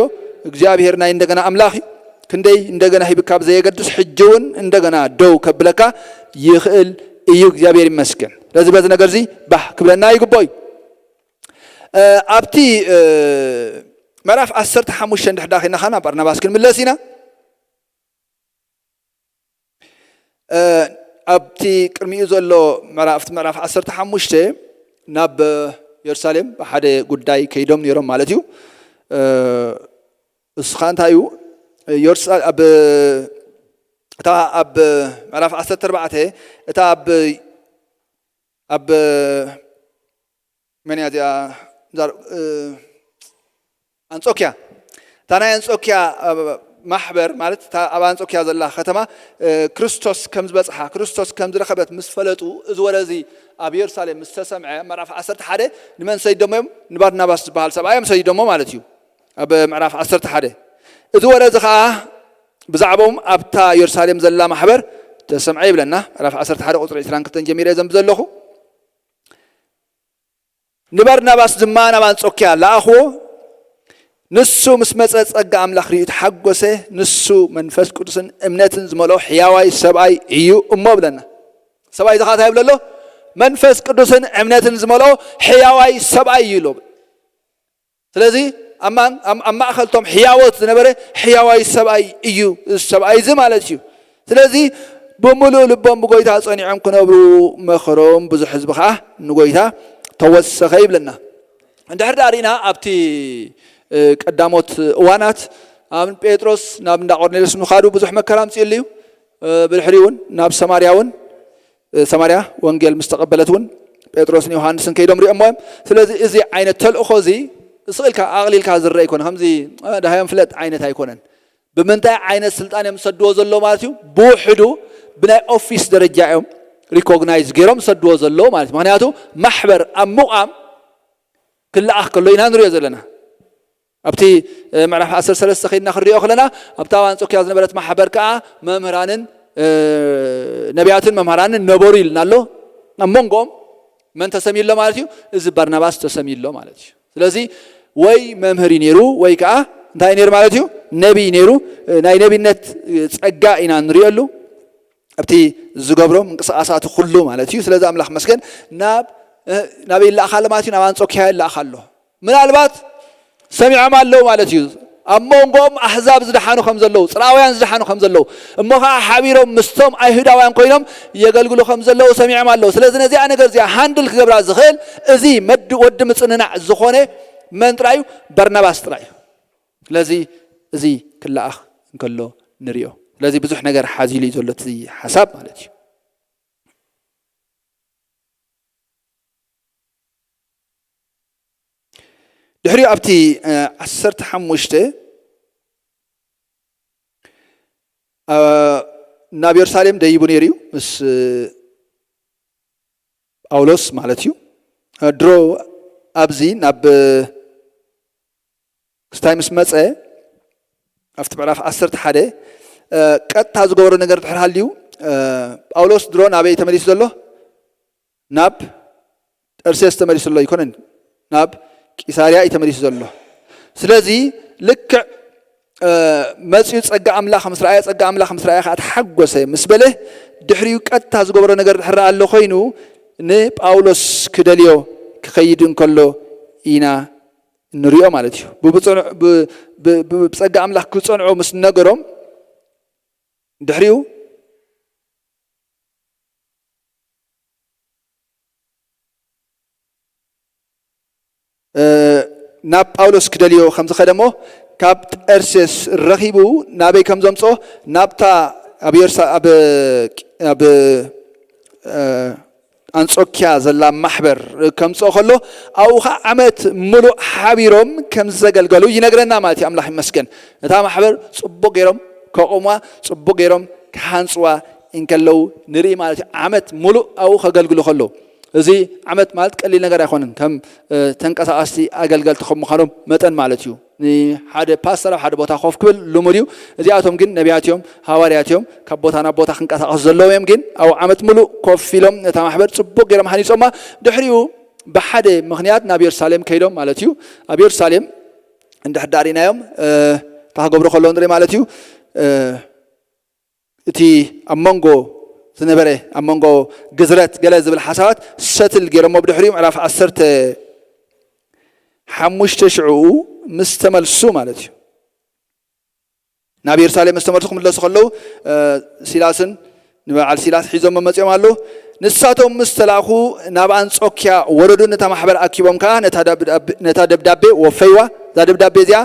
እግዚኣብሔር ናይ እንደገና ኣምላኽ እዩ። ክንደይ እንደገና ሂብካ ብዘየገድስ ሕጂ እውን እንደገና ደው ከብለካ ይኽእል እዩ። እግዚኣብሔር ይመስገን። ስለዚ በዚ ነገር እዚ ባህ ክብለና ይግብኦ እዩ። እ፣ ኣብቲ፣ እ፣ ምዕራፍ ዓሰርተ ሓሙሽተ እንድሕር ደኣ ኬድና ኸዓ ናብ በርናባስ ክንምለስ ኢና። እ፣ ኣብቲ ቅድሚኡ ዘሎ ምዕራፍ፣ ኣብቲ ምዕራፍ ዓሰርተ ሓሙሽተ ናብ የሩሳሌም ብሓደ ጉዳይ ከይዶም ነይሮም ማለት እዩ። እ፣ እሱ ኸዓ እንታይ እዩ? የሩሳ-፣ ኣብ፣ እታ ኣብ ምዕራፍ ዓሰርተ ኣርባዕተ፣ እታ ኣብ፣ ኣብ መን እያ እዚኣ? ዛር-፣ እ፣ ኣንጾኪያ። እታ ናይ ኣንጾኪያ፣ እ፣ ማሕበር ማለት እታ ኣብ ኣንጾኪያ ዘላ ከተማ፣ እ፣ ክርስቶስ ከም ዝበጽሓ፣ ክርስቶስ ከም ዝረኸበት ምስ ፈለጡ፣ እዚ ወረ እዚ ኣብ የሩሳሌም ምስ ተሰምዐ፣ ምዕራፍ ዓሰርተ ሓደ ንመን ሰዲዶሞ እዮም? ንባርናባስ ዝበሃል ሰብኣይ እዮም ሰዲዶሞ ማለት እዩ። ኣብ ምዕራፍ ዓሰርተ ሓደ። እዚ ወረ እዚ ኸዓ ብዛዕባኦም ኣብታ የሩሳሌም ዘላ ማሕበር ተሰምዐ ይብለና። ምዕራፍ ዓሰርተ ሓደ ቁጽሪ ዕስራን ክልተን ጀሚረ ዘንብ ዘለኹ። ንባርናባስ ድማ ናብ ኣንጾኪያ ለኣኽዎ። ንሱ ምስ መጸ ጸጋ ኣምላኽ ርእዩ ተሓጎሰ። ንሱ መንፈስ ቅዱስን እምነትን ዝመልኦ ሕያዋይ ሰብኣይ እዩ እሞ ብለና። ሰብኣይ እዚ ኸዓ እንታይ ይብሎ ኣሎ? መንፈስ ቅዱስን እምነትን ዝመልኦ ሕያዋይ ሰብኣይ እዩ ኢሉ። ስለዚ ኣብ ማን-፣ ኣብ፣ ኣብ ማእኸል እቶም ሕያዎት ዝነበረ ሕያዋይ ሰብኣይ እዩ፣ እዚ ሰብኣይ እዚ ማለት እዩ። ስለዚ ብምሉእ ልቦም ብጎይታ ጸኒዖም ክነብሩ መኸሮም፣ ብዙሕ ህዝቢ ኸዓ ንጎይታ ተወሰኸ ይብለና። እንድሕር ደኣ ርኢና ኣብቲ፣ እ፣ ቀዳሞት እዋናት ኣብ ጴጥሮስ ናብ እንዳ ቆርኔሌዎስ ምኻዱ ብዙሕ መከራ ኣምጺኡሉ እዩ። እ፣ ብድሕሪኡ እውን ናብ ሰማርያ እውን፣ እ፣ ሰማርያ ወንጌል ምስ ተቐበለት እውን ጴጥሮስን ዮሃንስን ከይዶም ሪኦሞ እዮም። ስለዚ እዚ ዓይነት ተልእኾ እዚ ስቕ ኢልካ ኣቕሊልካ ዝረአ ኣይኮነ። ከምዚ፣ እ፣ ደሃዮም ፍለጥ ዓይነት ኣይኮነን። ብምንታይ ዓይነት ስልጣን እዮም ዝሰድዎ ዘለዉ ማለት እዩ? ብውሕዱ ብናይ ኦፊስ ደረጃ እዮም ሪኮግናይዝ ገይሮም ዝሰድዎ ዘለዉ ማለት እዩ። ምኽንያቱ ማሕበር ኣብ ምቋም ክለኣኽ ከሎ ኢና ንሪኦ ዘለና። ኣብቲ፣ እ፣ ምዕራፍ ዓሰርተ ሰለስተ ከይድና ክንሪኦ ከለና፣ ኣብታ ኣብ ኣንጾኪያ ዝነበረት ማሕበር ከኣ መምህራንን፣ እ፣ ነቢያትን መምህራንን ነበሩ ኢልና ኣሎ። ኣብ መንጎኦም መን ተሰምዩ ኣሎ ማለት እዩ? እዚ ባርናባስ ተሰምዩ ኣሎ ማለት እዩ። ስለዚ ወይ መምህር እዩ ነይሩ ወይ ከኣ እንታይ ነይሩ ማለት እዩ? ነቢይ ነይሩ። ናይ ነቢነት ጸጋ ኢና ንሪእሉ ኣብቲ ዝገብሮ ምንቅስቃሳቱ ኩሉ ማለት እዩ። ስለዚ ኣምላኽ መስገን ናብ ናበይ ይለኣኽ ኣሎ ማለት እዩ? ናብ ኣንጾኪያ ይለኣኽ ኣሎ። ምናልባት ሰሚዖም ኣለዉ ማለት እዩ። ኣብ መንጎኦም ኣህዛብ ዝደሓኑ ከም ዘለዉ፣ ጽርኣውያን ዝደሓኑ ከም ዘለዉ፣ እሞ ኸዓ ሓቢሮም ምስቶም ኣይሁዳውያን ኮይኖም የገልግሉ ከም ዘለዉ ሰሚዖም ኣለዉ። ስለዚ ነዚኣ ነገር እዚኣ ሃንድል ክገብራ ዝኽእል እዚ መድ-፣ ወዲ ምጽንናዕ ዝኾነ መን ጥራይ እዩ? በርናባስ ጥራይ እዩ። ስለዚ እዚ ክለኣኽ እንከሎ ንሪኦ። ስለዚ ብዙሕ ነገር ሓዚሉ እዩ ዘሎ እቲ ሓሳብ ማለት እዩ። ድሕሪኡ ኣብቲ ዓሰርተ ሓሙሽተ ናብ የሩሳሌም ደይቡ ነይሩ እዩ ምስ ጳውሎስ ማለት እዩ። ድሮ ኣብዚ ናብ ክስታይ ምስ መጸ ኣብቲ ምዕራፍ ዓሰርተ ሓደ ቀጥታ ዝገበሮ ነገር ድሕር ሃልዩ ጳውሎስ ድሮ ናበይ ተመሊሱ ዘሎ? ናብ ጠርሴስ ተመሊሱ ዘሎ ኣይኮነን፣ ናብ ቂሳርያ እዩ ተመሊሱ ዘሎ። ስለዚ ልክዕ መጺኡ ጸጋ ኣምላኽ ምስ ረኣየ፣ ጸጋ ኣምላኽ ምስ ረኣየ ከዓ ተሓጎሰ ምስ በለ ድሕሪኡ ቀጥታ ዝገበሮ ነገር ድሕር ኣሎ ኮይኑ ንጳውሎስ ክደልዮ ክኸይድ እንከሎ ኢና ንሪኦ ማለት እዩ። ብጸጋ ኣምላኽ ክጸንዑ ምስ ነገሮም ድሕሪኡ ናብ ጳውሎስ ክደልዮ ከም ዝኸደ እሞ ካብ ጠርሴስ ረኺቡ ናበይ ከም ዘምጾ ናብታ ኣብ የሩሳ ኣብ ኣብ ኣንጾኪያ ዘላ ማሕበር ከምጽኦ ከሎ ኣብኡ ኸዓ ዓመት ምሉእ ሓቢሮም ከም ዘገልገሉ ይነግረና ማለት እዩ። ኣምላኽ ይመስገን። እታ ማሕበር ጽቡቕ ገይሮም ከቑምዋ፣ ጽቡቕ ገይሮም ክሃንጽዋ እንከለዉ ንርኢ ማለት እዩ። ዓመት ምሉእ ኣብኡ ከገልግሉ ከለዉ እዚ ዓመት ማለት ቀሊል ነገር ኣይኮነን። ከም ተንቀሳቐስቲ ኣገልገልቲ ከም ምዃኖም መጠን ማለት እዩ። ንሓደ ፓስተር ኣብ ሓደ ቦታ ኮፍ ክብል ልሙድ እዩ። እዚኣቶም ግን ነቢያት እዮም፣ ሃዋርያት እዮም። ካብ ቦታ ናብ ቦታ ክንቀሳቐሱ ዘለዎም እዮም። ግን ኣብ ዓመት ምሉእ ኮፍ ኢሎም ነታ ማሕበር ጽቡቕ ገይሮም ሃኒጾማ። ድሕሪኡ ብሓደ ምኽንያት ናብ የሩሳሌም ከይዶም ማለት እዩ። ኣብ የሩሳሌም እንድሕር ዳሪናዮም እንታይ ክገብሩ ከለዉ ንርኢ ማለት እዩ። እቲ ኣብ መንጎ ዝነበረ ኣብ መንጎ ግዝረት ገለ ዝብል ሓሳባት ሰትል ገይሮሞ ብድሕሪኡ ምዕራፍ ዓሰርተ ሓሙሽተ ሽዕኡ ምስ ተመልሱ ማለት እዩ። ናብ የሩሳሌም ምስ ተመልሱ ክምለሱ ከለዉ ሲላስን ንበዓል ሲላስ ሒዞሞ መጺኦም ኣለዉ። ንሳቶም ምስ ተላእኹ ናብ ኣንጾኪያ ወረዱ። ነታ ማሕበር ኣኪቦም ከኣ ነታ ደብዳቤ ወፈይዋ። እዛ ደብዳቤ እዚኣ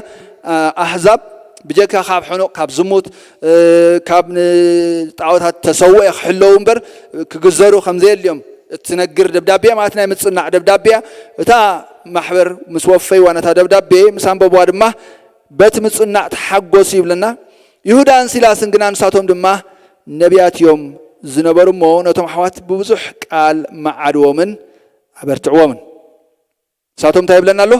ኣህዛብ ብጀካ ካብ ሕኑቕ ካብ ዝሙት ካብ ንጣዖታት ተሰውኤ ክሕለዉ እምበር ክግዘሩ ከም ዘየድልዮም እትነግር ደብዳቤ ማለት ናይ ምጽናዕ ደብዳቤ እያ። እታ ማሕበር ምስ ወፈይዋ ነታ ደብዳቤ ምስ ኣንበብዋ ድማ በቲ ምጽናዕ ተሓጎሱ ይብለና። ይሁዳን ሲላስን ግና ንሳቶም ድማ ነቢያት እዮም ዝነበሩ እሞ ነቶም ኣሕዋት ብብዙሕ ቃል መዓድዎምን ኣበርትዕዎምን። ንሳቶም እንታይ ይብለና ኣሎ?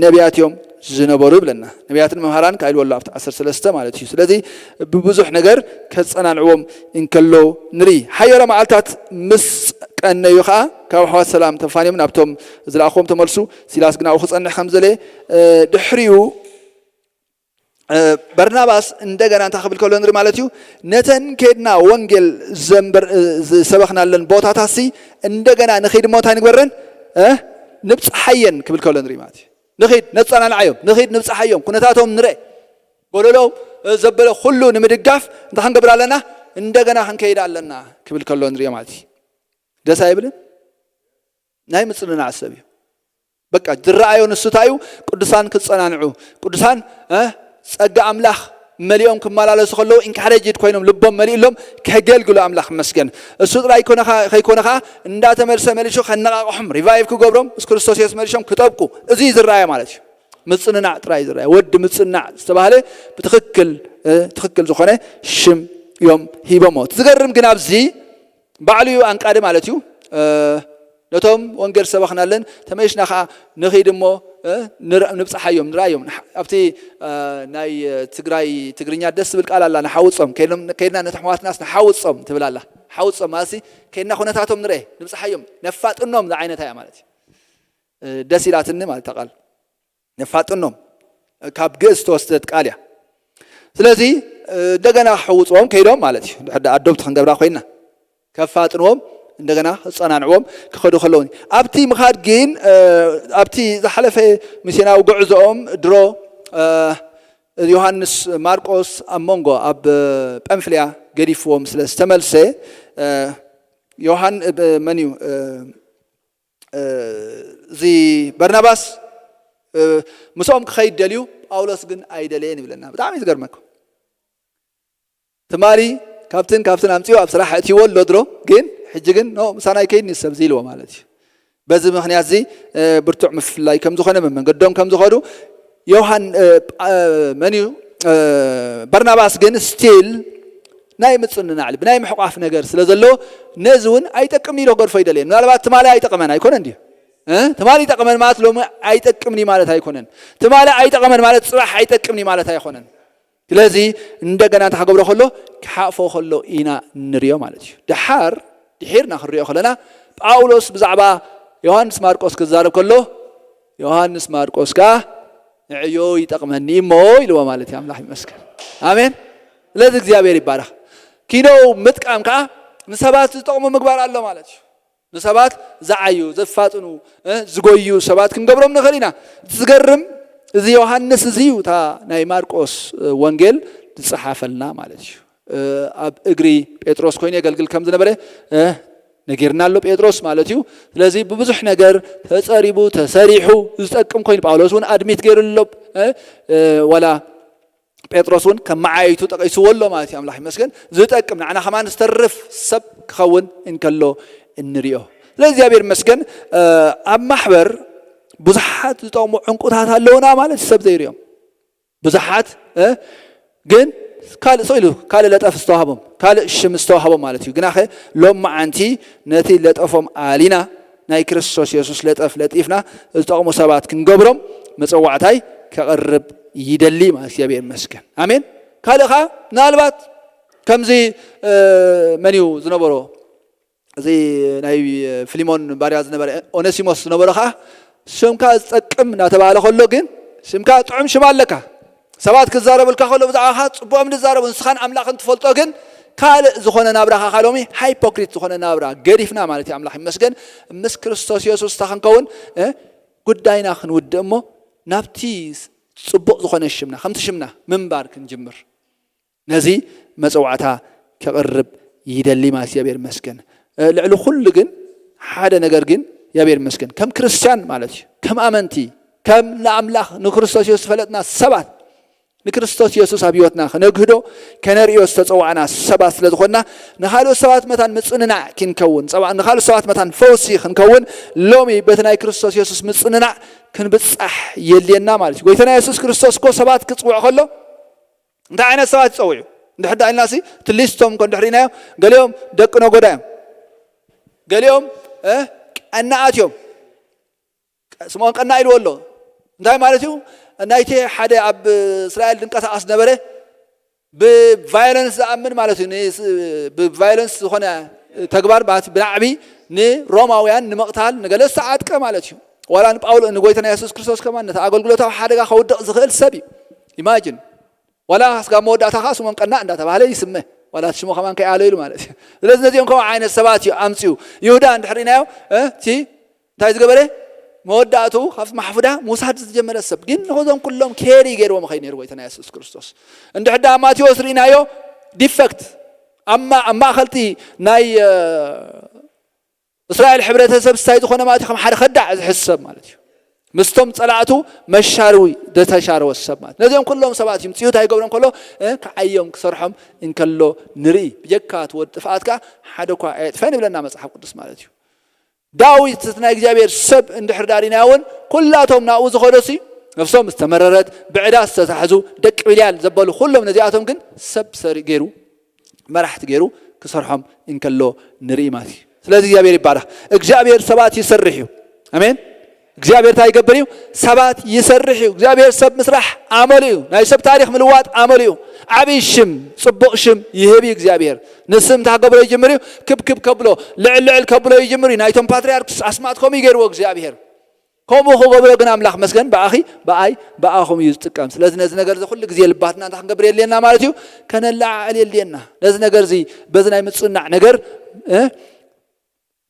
ነቢያት እዮም ዝነበሩ ይብለና። ነቢያትን መምሃራን ከኣ ኢልዎ ኣሎ ኣብቲ ዓሰርተ ሰለስተ ማለት እዩ። ስለዚ ብብዙሕ ነገር ከጸናንዕዎም እንከሎ ንርኢ። ሓያሎ መዓልታት ምስ ቀነዩ ከኣ ካብ ኣሕዋት ሰላም ተፋንዮም ናብቶም ዝለኣኽዎም ተመልሱ። ሲላስ ግን ኣብኡ ክጸንሕ ከም ዘለ ድሕሪኡ በርናባስ እንደገና እንታይ ክብል ከሎ ንርኢ ማለት እዩ። ነተን ከድና ወንጌል ዝሰበኽናለን ቦታታሲ እንደገና ንኺድ እሞ እንታይ ንግበረን ንብፅሓየን ክብል ከሎ ንርኢ ማለት እዩ። ንኺድ ነፀናንዓዮም፣ ንኺድ ንብፅሓዮም፣ ኩነታቶም ንርአ፣ ጎደሎ ዘበለ ኩሉ ንምድጋፍ እንታይ ክንገብር ኣለና? እንደገና ክንከይድ ኣለና ክብል ከሎ ንርኢ ማለት እዩ። ደስ ኣይብልን? ናይ ምፅንናዕ ሰብ እዩ። በቃ ዝረኣዮ ንሱ እንታይ እዩ? ቅዱሳን ክፀናንዑ፣ ቅዱሳን ጸጋ ኣምላኽ መሊኦም ክመላለሱ ከለዉ ኢንካሬጅድ ኮይኖም ልቦም መሊእሎም ከገልግሉ ኣምላኽ መስገን። እሱ ጥራይ ከይኮነ ኸዓ እንዳተመልሰ መሊሹ ከነቓቕሖም ሪቫይቭ ክገብሮም ምስ ክርስቶስ የሱስ መሊሾም ክጠብቁ እዚ እዩ ዝረኣየ ማለት እዩ። ምፅንናዕ ጥራይ እዩ ዝረኣየ። ወዲ ምፅናዕ ዝተባህለ ብትኽክል ትኽክል ዝኾነ ሽም እዮም ሂቦሞ። እቲ ዝገርም ግን ኣብዚ ባዕሉ እዩ ኣንቃዲ ማለት እዩ። ነቶም ወንጌል ሰበኽናለን ተመይሽና ከዓ ንኺድ እሞ ንብፅሓዮም ንርኣዮም። ኣብቲ ናይ ትግራይ ትግርኛ ደስ ዝብል ቃል ኣላ ንሓውፆም ከይድና ነቲ ኣሕዋትናስ ንሓውፆም ትብል ኣላ። ሓውፆም ማለት ከይድና ኩነታቶም ንርአ ንብፅሓዮም ነፋጥኖም ዝዓይነታ እያ ማለት እዩ። ደስ ኢላትኒ ማለት ቃል ነፋጥኖም። ካብ ግእዝ ዝተወስደት ቃል እያ። ስለዚ እንደገና ክሕውፅዎም ከይዶም ማለት እዩ። ድሕር ኣዶብቲ ክንገብራ ኮይና ከፋጥንዎም፣ እንደገና ክፀናንዕዎም ክኸዱ ከለውን፣ ኣብቲ ምኻድ ግን ኣብቲ ዝሓለፈ ሚስዮናዊ ጉዕዞኦም ድሮ ዮሃንስ ማርቆስ ኣብ መንጎ ኣብ ጳምፍልያ ገዲፍዎም ስለ ዝተመልሰ፣ ዮሃን መን እዩ እዚ በርናባስ ምስኦም ክኸይድ ደልዩ፣ ጳውሎስ ግን ኣይደለየን ይብለና። ብጣዕሚ እዩ ዝገርመኩም። ትማሊ ካብትን ካብትን ኣምፅኡ ኣብ ስራሕ ኣእትይዎ ኣሎ ድሮ፣ ግን ሕጂ ግን ኖ፣ ምሳና ኣይከይድን እዩ ሰብ እዚ ኢልዎ ማለት እዩ። በዚ ምኽንያት እዚ ብርቱዕ ምፍላይ ከም ዝኾነ፣ መመንገዶም ከም ዝኸዱ ዮሃን መን እዩ በርናባስ ግን ስቲል ናይ ምጽንናዕ ልቢ፣ ናይ ምሕቋፍ ነገር ስለ ዘለዎ፣ ነዚ እውን ኣይጠቅምን ኢሉ ክገድፎ ይደልየን። ምናልባት ትማሊ ኣይጠቕመን ኣይኮነን ድዩ? ትማሊ ይጠቕመን ማለት ሎሚ ኣይጠቅምን ማለት ኣይኮነን። ትማሊ ኣይጠቕመን ማለት ፅባሕ ኣይጠቅምን ማለት ኣይኮነን። ስለዚ እንደገና እንታይ ክገብሮ ከሎ፣ ክሓፎ ከሎ ኢና እንሪኦ ማለት እዩ። ድሓር ድሒርና ክንሪኦ ከለና፣ ጳውሎስ ብዛዕባ ዮሃንስ ማርቆስ ክዛረብ ከሎ፣ ዮሃንስ ማርቆስ ከኣ ንዕዮ ይጠቕመኒ እሞ ኢልዎ ማለት እዩ። ኣምላኽ ይመስገን። ኣሜን። ስለዚ እግዚኣብሔር ይባረኽ። ኪኖ ምጥቃም ከኣ ንሰባት ዝጠቕሙ ምግባር ኣሎ ማለት እዩ። ንሰባት ዝዓዩ፣ ዘፋጥኑ፣ ዝጎዩ ሰባት ክንገብሮም ንኽእል ኢና። እቲ ዝገርም፣ እዚ ዮሃንስ እዚ እዩ እታ ናይ ማርቆስ ወንጌል ዝጸሓፈልና ማለት እዩ። ኣብ እግሪ ጴጥሮስ ኮይኑ የገልግል ከም ዝነበረ ነጊርና ኣሎ ጴጥሮስ ማለት እዩ። ስለዚ ብብዙሕ ነገር ተጸሪቡ፣ ተሰሪሑ፣ ዝጠቅም ኮይኑ፣ ጳውሎስ እውን ኣድሚት ገይሩ ኣሎ። ዋላ ጴጥሮስ እውን ከም መዓይቱ ጠቂስዎ ኣሎ ማለት እዩ። ኣምላኽ ይመስገን። ዝጠቅም፣ ንዓና ከማን ዝተርፍ ሰብ ክኸውን እንከሎ እንሪኦ። ስለዚ እግዚኣብሔር ይመስገን። ኣብ ማሕበር ብዙሓት ዝጠቕሙ ዕንቁታት ኣለውና ማለት ሰብ ዘይርኦም ብዙሓት ግን ካልእ ሰው ኢሉ ካልእ ለጠፍ ዝተዋህቦም፣ ካልእ ሽም ዝተዋህቦም ማለት እዩ። ግናኸ ሎም መዓንቲ ነቲ ለጠፎም ኣሊና ናይ ክርስቶስ የሱስ ለጠፍ ለጢፍና ዝጠቕሙ ሰባት ክንገብሮም መጸዋዕታይ ከቕርብ ይደሊ ማለት እግዚኣብሔር ይመስገን። ኣሜን። ካልእ ኸዓ ምናልባት ከምዚ መን እዩ ዝነበሮ፣ እዚ ናይ ፊሊሞን ባርያ ዝነበረ ኦነሲሞስ ዝነበረ ኸዓ ሽምካ ዝጠቅም እናተባህለ ከሎ ግን ሽምካ ጥዑም ሽም ኣለካ። ሰባት ክዛረብልካ ከሎ ብዛዕባኻ ጽቡቕ እዮም ዝዛረቡ፣ ንስኻን ኣምላኽን ትፈልጦ ግን ካልእ ዝኾነ ናብራኻ ሎሚ ሃይፖክሪት ዝኾነ ናብራ ገዲፍና ማለት እዩ። ኣምላኽ ይመስገን። ምስ ክርስቶስ የሱስ እታ ክንከውን ጉዳይና ክንውድእ እሞ ናብቲ ጽቡቕ ዝኾነ ሽምና ከምቲ ሽምና ምንባር ክንጅምር ነዚ መጸዋዕታ ከቕርብ ይደሊ ማለት እግዚኣብሔር ይመስገን። ልዕሊ ኩሉ ግን ሓደ ነገር ግን እግዚኣብሔር ይመስገን ከም ክርስትያን ማለት እዩ ከም ኣመንቲ ከም ንኣምላኽ ንክርስቶስ የሱስ ዝፈለጥና ሰባት ንክርስቶስ የሱስ ኣብ ህይወትና ክነግህዶ ከነርእዮ ዝተጸዋዕና ሰባት ስለ ዝኾንና ንኻልኦት ሰባት መታን ምጽንናዕ ክንከውን ንኻልኦት ሰባት መታን ፈውሲ ክንከውን ሎሚ በቲ ናይ ክርስቶስ የሱስ ምጽንናዕ ክንብጻሕ የድልየና ማለት እዩ። ጎይታና የሱስ ክርስቶስ እኮ ሰባት ክጽውዕ ከሎ እንታይ ዓይነት ሰባት ይጸውዑ? እንድሕር ዳኣ ኢልና ሲ እቲ ሊስቶም እኮ እንድሕር ኢናዮ ገሊኦም ደቂ ነጎዳ እዮም። ገሊኦም ቀናኣት እዮም። ስምዖን ቀናእ ኢልዎ ኣሎ። እንታይ ማለት እዩ? ናይቲ ሓደ ኣብ እስራኤል ዝንቀሳቐስ ነበረ ብቫዮለንስ ዝኣምን ማለት እዩ። ብቫዮለንስ ዝኾነ ተግባር ማለት ብናዕቢ ንሮማውያን ንምቕታል ንገለ ዝተዓጥቀ ማለት እዩ። ዋላ ንጳውሎ ንጎይታና የሱስ ክርስቶስ ከማን ነቲ ኣገልግሎታዊ ሓደጋ ከውድቕ ዝኽእል ሰብ እዩ። ኢማጂን ዋላ ስጋብ መወዳእታ ከዓ ስሞም ቀናእ እንዳተባህለ ይስመ ዋላ እቲ ሽሙ ከማን ከይኣለይሉ ማለት እዩ። ስለዚ ነዚኦም ከምኡ ዓይነት ሰባት እዩ ኣምፅኡ። ይሁዳ እንድሕር ኢናዮ እቲ እንታይ ዝገበረ መወዳእቱ ካብቲ ማሕፉዳ ምውሳድ ዝጀመረ ሰብ ግን ንኸዞም ኩሎም ኬሪ ገይርዎም ኸይ ነይሩ ጎይታና የሱስ ክርስቶስ። እንድሕር ዳ ማቴዎስ ርኢናዮ ዲፈክት ኣብ ማእኸልቲ ናይ እስራኤል ሕብረተሰብ ስታይ ዝኾነ ማለት እዩ ከም ሓደ ከዳዕ ዝሕሰብ ማለት እዩ። ምስቶም ጸላእቱ መሻርዊ ዝተሻረወ ሰብ ማለት ነዚኦም ኩሎም ሰባት እዩ ምጽኡ እንታይ ይገብሮም ከሎ ክዓዮም ክሰርሖም እንከሎ ንርኢ። ብጀካ እቲ ወዲ ጥፍኣት ከዓ ሓደ እኳ ኣየጥፈን ይብለና መጽሓፍ ቅዱስ ማለት እዩ። ዳዊት እቲ ናይ እግዚኣብሔር ሰብ እንድሕር ዳሪና እውን ኩላቶም ናብኡ ዝኸደሲ ነፍሶም ዝተመረረት ብዕዳ ዝተታሕዙ ደቂ ብልያል ዘበሉ ኩሎም ነዚኣቶም ግን ሰብ ሰሪ ገይሩ መራሕቲ ገይሩ ክሰርሖም እንከሎ ንርኢ ማለት እዩ። ስለዚ እግዚኣብሔር ይባረኽ። እግዚኣብሔር ሰባት ይሰርሕ እዩ። ኣሜን። እግዚኣብሔር እንታይ ይገብር እዩ? ሰባት ይሰርሕ እዩ። እግዚኣብሔር ሰብ ምስራሕ ኣመሉ እዩ። ናይ ሰብ ታሪኽ ምልዋጥ ኣመሉ እዩ። ዓብዪ ሽም፣ ጽቡቕ ሽም ይህብ እዩ እግዚኣብሔር። ንስም እንታይ ከብሎ ይጅምር እዩ? ክብ ክብ ከብሎ፣ ልዕል ልዕል ከብሎ ይጅምር እዩ። ናይቶም ፓትርያርክስ ኣስማት ከምኡ ይገይርዎ እግዚኣብሔር። ከምኡ ክገብሮ ግን ኣምላኽ መስገን ብኣኺ ብኣይ ብኣኹም እዩ ዝጥቀም። ስለዚ ነዚ ነገር እዚ ኩሉ ግዜ ልባትና እንታይ ክንገብር የድልየና ማለት እዩ? ከነለዓዕል የድልየና። ነዚ ነገር እዚ በዚ ናይ ምጽናዕ ነገር እ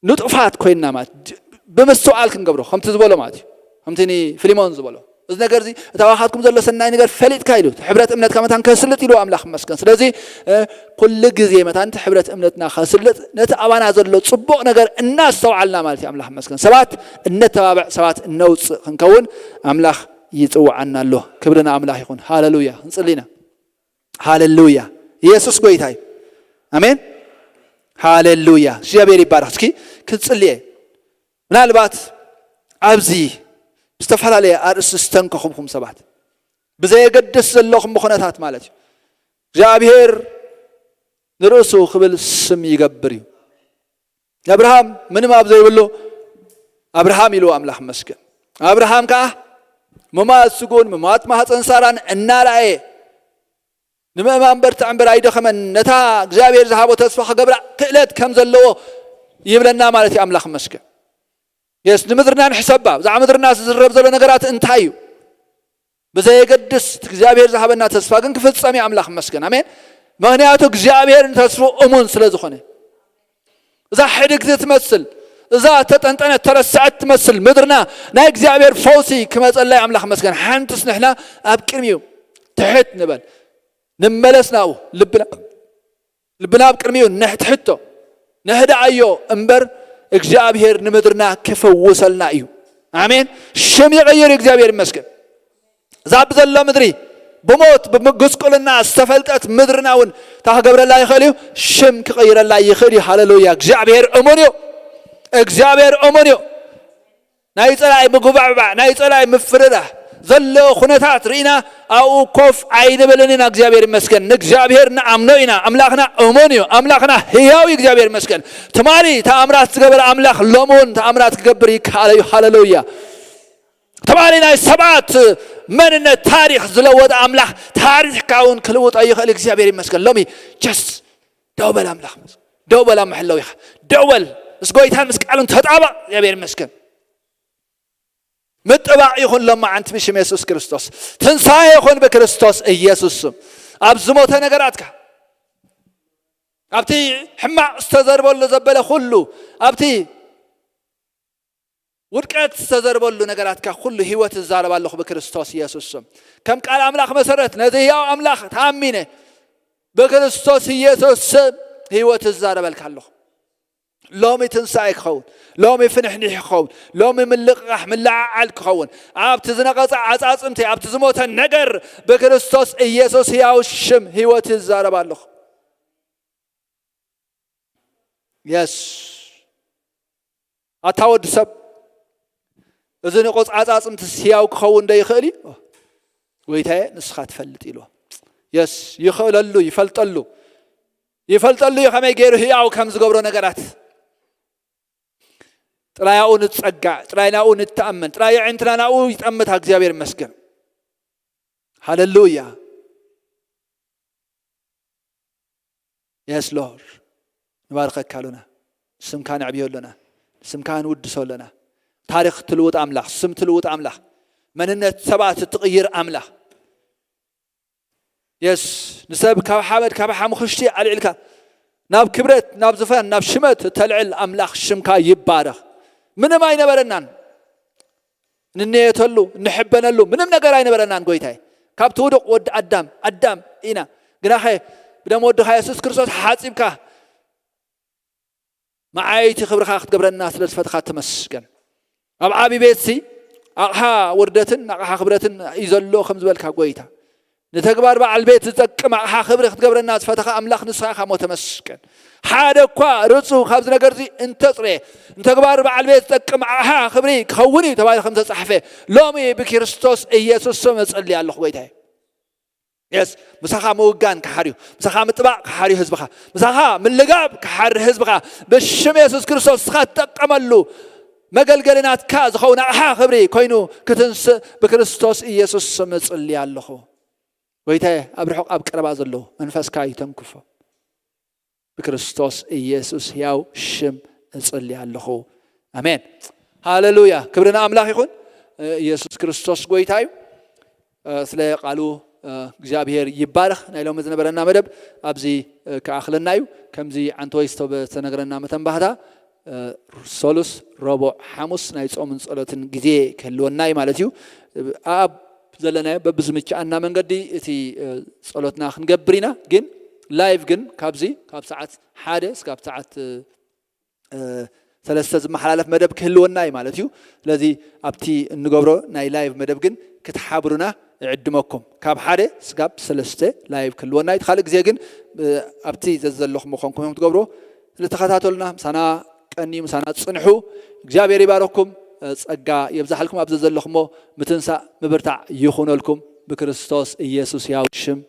ንጡፋት ኮይንና ማለት ድ- ብምስትውዓል ክንገብሮ ከምቲ ዝበሎ ማለት እዩ። ከምቲ ንፊልሞን ዝበሎ እዚ ነገር እዚ እታ ዋኻትኩም ዘሎ ሰናይ ነገር ፈሊጥካ ኢሉ ሕብረት እምነትካ መታን ከስልጥ ኢሉ ኣምላኽ መስገን። ስለዚ እ፣ ኩሉ ግዜ መታን እቲ ሕብረት እምነትና ከስልጥ ነቲ ኣባና ዘሎ ጽቡቕ ነገር እናስተውዓልና ማለት እዩ ኣምላኽ መስገን። ሰባት እነተባብዕ፣ ሰባት እነውፅእ ክንከውን ኣምላኽ ይጽውዓና ኣሎ። ክብሪ ንኣምላኽ ይኹን። ሃለሉያ። ክንጽሊ ኢና። ሃለሉያ። ኢየሱስ ጎይታ እዩ። ኣሜን። ሃለሉያ። እግዚኣብሔር ይባረኽ። እስኪ ክንጽልየ ምናልባት ኣብዚ ዝተፈላለየ ኣርእስቲ ዝተንከኹምኩም ሰባት ብዘየገድስ ዘለኹም ብኹነታት ማለት እዩ እግዚኣብሔር ንርእሱ ክብል ስም ይገብር እዩ። ኣብርሃም ምንም ኣብ ዘይብሉ ኣብርሃም ኢሉ ኣምላኽ መስገን። ኣብርሃም ከዓ ምማት ስጉን ምማት ማህፀን ሳራን እናረኣየ ንምእማን በርትዕ እምበር ኣይደኸመን። ነታ እግዚኣብሔር ዝሃቦ ተስፋ ክገብራ ክእለት ከም ዘለዎ ይብለና ማለት እዩ። ኣምላኽ መስገን። የስ ንምድርና ንሕሰባ። ብዛዕባ ምድርና ዝዝረብ ዘሎ ነገራት እንታይ እዩ? ብዘየገድስ እቲ እግዚኣብሔር ዝሃበና ተስፋ ግን ክፍጸም እዩ። ኣምላኽ መስገን። ኣሜን። ምክንያቱ እግዚኣብሔር ንተስፉ እሙን ስለ ዝኾነ እዛ ሕድግቲ ትመስል እዛ ተጠንጠነት ተረስዐት ትመስል ምድርና ናይ እግዚኣብሔር ፈውሲ ክመጸላ ኣምላኽ መስገን። ሓንትስ ንሕና ኣብ ቅድሚኡ ትሕት ንበል፣ ንመለስ ናብኡ፣ ልብና ልብና ኣብ ቅድሚኡ ንሕትሕቶ፣ ንሕድኣዮ እምበር እግዚኣብሔር ንምድርና ክፈውሰልና እዩ። ኣሜን። ሽም ይቐይር እዩ። እግዚኣብሔር ይመስገን። እዛ ብዘሎ ምድሪ ብሞት ብምጉስቁልና ዝተፈልጠት ምድርና እውን እንታይ ክገብረላ ይኽእል እዩ? ሽም ክቐይረላ ይኽእል እዩ። ሃለሉያ። እግዚኣብሔር እሙን እዩ። እግዚኣብሔር እሙን እዩ። ናይ ፀላኢ ምጉባዕባዕ ናይ ፀላኢ ምፍርራህ ዘለዎ ኩነታት ርኢና ኣብኡ ኮፍ ኣይንብልን ኢና። እግዚኣብሔር ይመስገን። ንእግዚኣብሔር ንኣምኖ ኢና። ኣምላኽና እሙን እዩ። ኣምላኽና ህያው እዩ። እግዚኣብሔር ይመስገን። ትማሊ ተኣምራት ዝገበረ ኣምላኽ ሎም እውን ተኣምራት ክገብር ይከኣለ እዩ። ሃለሉያ። ትማሊ ናይ ሰባት መንነት ታሪክ ዝለወጠ ኣምላኽ ታሪክካ እውን ክልውጦ ይኽእል። እግዚኣብሔር ይመስገን። ሎሚ ጀስት ደው በል ኣምላኽ መስገን። ደው በል ኣብ መሐለዊኻ ደው በል ምስ ጎይታን ምስ ቃሉን ተጣበቕ። እግዚኣብሔር ይመስገን። ምጥባቕ ይኹን ሎማዓንቲ ብሽም የሱስ ክርስቶስ። ትንሳኤ ይኹን ብክርስቶስ ኢየሱስ ስም። ኣብ ዝሞተ ነገራትካ ኣብቲ ሕማቕ ዝተዘርበሉ ዘበለ ኩሉ ኣብቲ ውድቀት ዝተዘርበሉ ነገራትካ ኩሉ ህይወት እዛረብ ኣለኹ ብክርስቶስ ኢየሱስ ስም። ከም ቃል ኣምላኽ መሰረት ነዚ ህያው ኣምላኽ ተኣሚነ ብክርስቶስ ኢየሱስ ስም ህይወት እዛረበልካ ኣለኹ። ሎሚ ትንሳኤ ክኸውን፣ ሎሚ ፍንሕንሕ ክኸውን፣ ሎሚ ምልቕቓሕ ምልዓዓል ክኸውን፣ ኣብቲ ዝነቐጸ ዓጻጽምቲ ኣብቲ ዝሞተ ነገር ብክርስቶስ ኢየሱስ ህያው ሽም ህይወት ይዛረብ ኣለኹ። የስ ኣታ ወዲ ሰብ እዚ ንቆጽ ዓጻጽምቲ ህያው ክኸውን ዶ ይኽእል እዩ? ጎይታየ ንስኻ ትፈልጥ ኢልዎ። የስ ይኽእለሉ ይፈልጠሉ ይፈልጠሉ እዩ ከመይ ገይሩ ህያው ከም ዝገብሮ ነገራት። ጥራይ ኣብኡ ንጸጋዕ፣ ጥራይ ናብኡ ንተኣመን፣ ጥራይ ኣዒንትና ናብኡ ይጠምታ። እግዚኣብሔር ይመስገን። ሃለሉያ። የስ ሎርድ። ንባርከካ ኣሎና። ስምካ ነዕብዮ ኣሎና። ስምካ ንውድሶ ኣሎና። ታሪክ ትልውጥ ኣምላኽ፣ ስም ትልውጥ ኣምላኽ፣ መንነት ሰባት እትቕይር ኣምላኽ። የስ ንሰብ ካብ ሓመድ ካብ ሓሙኽሽቲ ኣልዒልካ ናብ ክብረት ናብ ዝፋን ናብ ሽመት እተልዕል ኣምላኽ ሽምካ ይባረኽ። ምንም ኣይነበረናን ንነየተሉ ንሕበነሉ ምንም ነገር ኣይነበረናን ጎይታይ። ካብቲ ውዱቕ ወዲ ኣዳም ኣዳም ኢና። ግናኸ ብደም ወድኻ የሱስ ክርስቶስ ሓፂብካ መዓይቲ ክብርኻ ክትገብረና ስለ ዝፈትኻ ተመስገን። ኣብ ዓቢ ቤትሲ ኣቕሓ ውርደትን ኣቕሓ ክብረትን እዩ ዘሎ ከም ዝበልካ ጎይታ፣ ንተግባር በዓል ቤት ዝጠቅም ኣቕሓ ክብሪ ክትገብረና ዝፈተኻ ኣምላኽ ንስኻ ኢኻ እሞ ተመስገን። ሓደ እኳ ርጹ ካብዚ ነገር እዚ እንተጽረየ ንተግባር በዓል ቤት ዝጠቅም ኣቕሓ ክብሪ ክኸውን እዩ ተባሂሉ ከም ዝተጻሕፈ ሎሚ ብክርስቶስ ኢየሱስ ስም እጽሊ ኣለኹ ጎይታየ። የስ ምሳኻ ምውጋን ክሓርዩ፣ ምሳኻ ምጥባቕ ክሓርዩ ህዝብኻ፣ ምሳኻ ምልጋብ ክሓሪ ህዝብኻ ብሽም የሱስ ክርስቶስ ንስኻ ትጠቀመሉ መገልገሊ ናትካ ዝኸውን ኣቕሓ ክብሪ ኮይኑ ክትንስእ ብክርስቶስ ኢየሱስ ስም እጽሊ ኣለኹ። ጎይታየ ኣብ ርሑቕ ኣብ ቀረባ ዘለዉ መንፈስካ ይተንክፎ። ብክርስቶስ ኢየሱስ ሕያው ሽም እጽሊ ኣለኹ። ኣሜን። ሃሌሉያ። ክብሪ ንኣምላኽ ይኹን። ኢየሱስ ክርስቶስ ጎይታ እዩ። ስለ ቃሉ እግዚኣብሔር ይባረኽ። ናይ ሎሚ ዝነበረና መደብ ኣብዚ ክኣኽለና እዩ። ከምዚ ዓንተወይ ዝተነግረና መተንባህታ ሰሉስ፣ ረቡዕ፣ ሓሙስ ናይ ጾምን ጸሎትን ግዜ ክህልወና እዩ ማለት እዩ። ኣብ ዘለናዮ በብዝምችኣና መንገዲ እቲ ጸሎትና ክንገብር ኢና። ግን ላይቭ ግን ካብዚ ካብ ሰዓት ሓደ እስካብ ሰዓት ሰለስተ ዝመሓላለፍ መደብ ክህልወና እዩ ማለት እዩ። ስለዚ ኣብቲ እንገብሮ ናይ ላይቭ መደብ ግን ክትሓብሩና እዕድመኩም። ካብ ሓደ ስጋብ ሰለስተ ላይቭ ክህልወና እዩ። ካልእ ግዜ ግን ኣብቲ ዘዘለኹም ኮንኩም ትገብሮ። ስለተኸታተሉና ምሳና ቀንዩ ምሳና ጽንሑ። እግዚኣብሔር ይባረኩም፣ ጸጋ የብዛሓልኩም። ኣብ ዘዘለኹሞ ምትንሳእ ምብርታዕ ይኹነልኩም። ብክርስቶስ ኢየሱስ ያው ሽም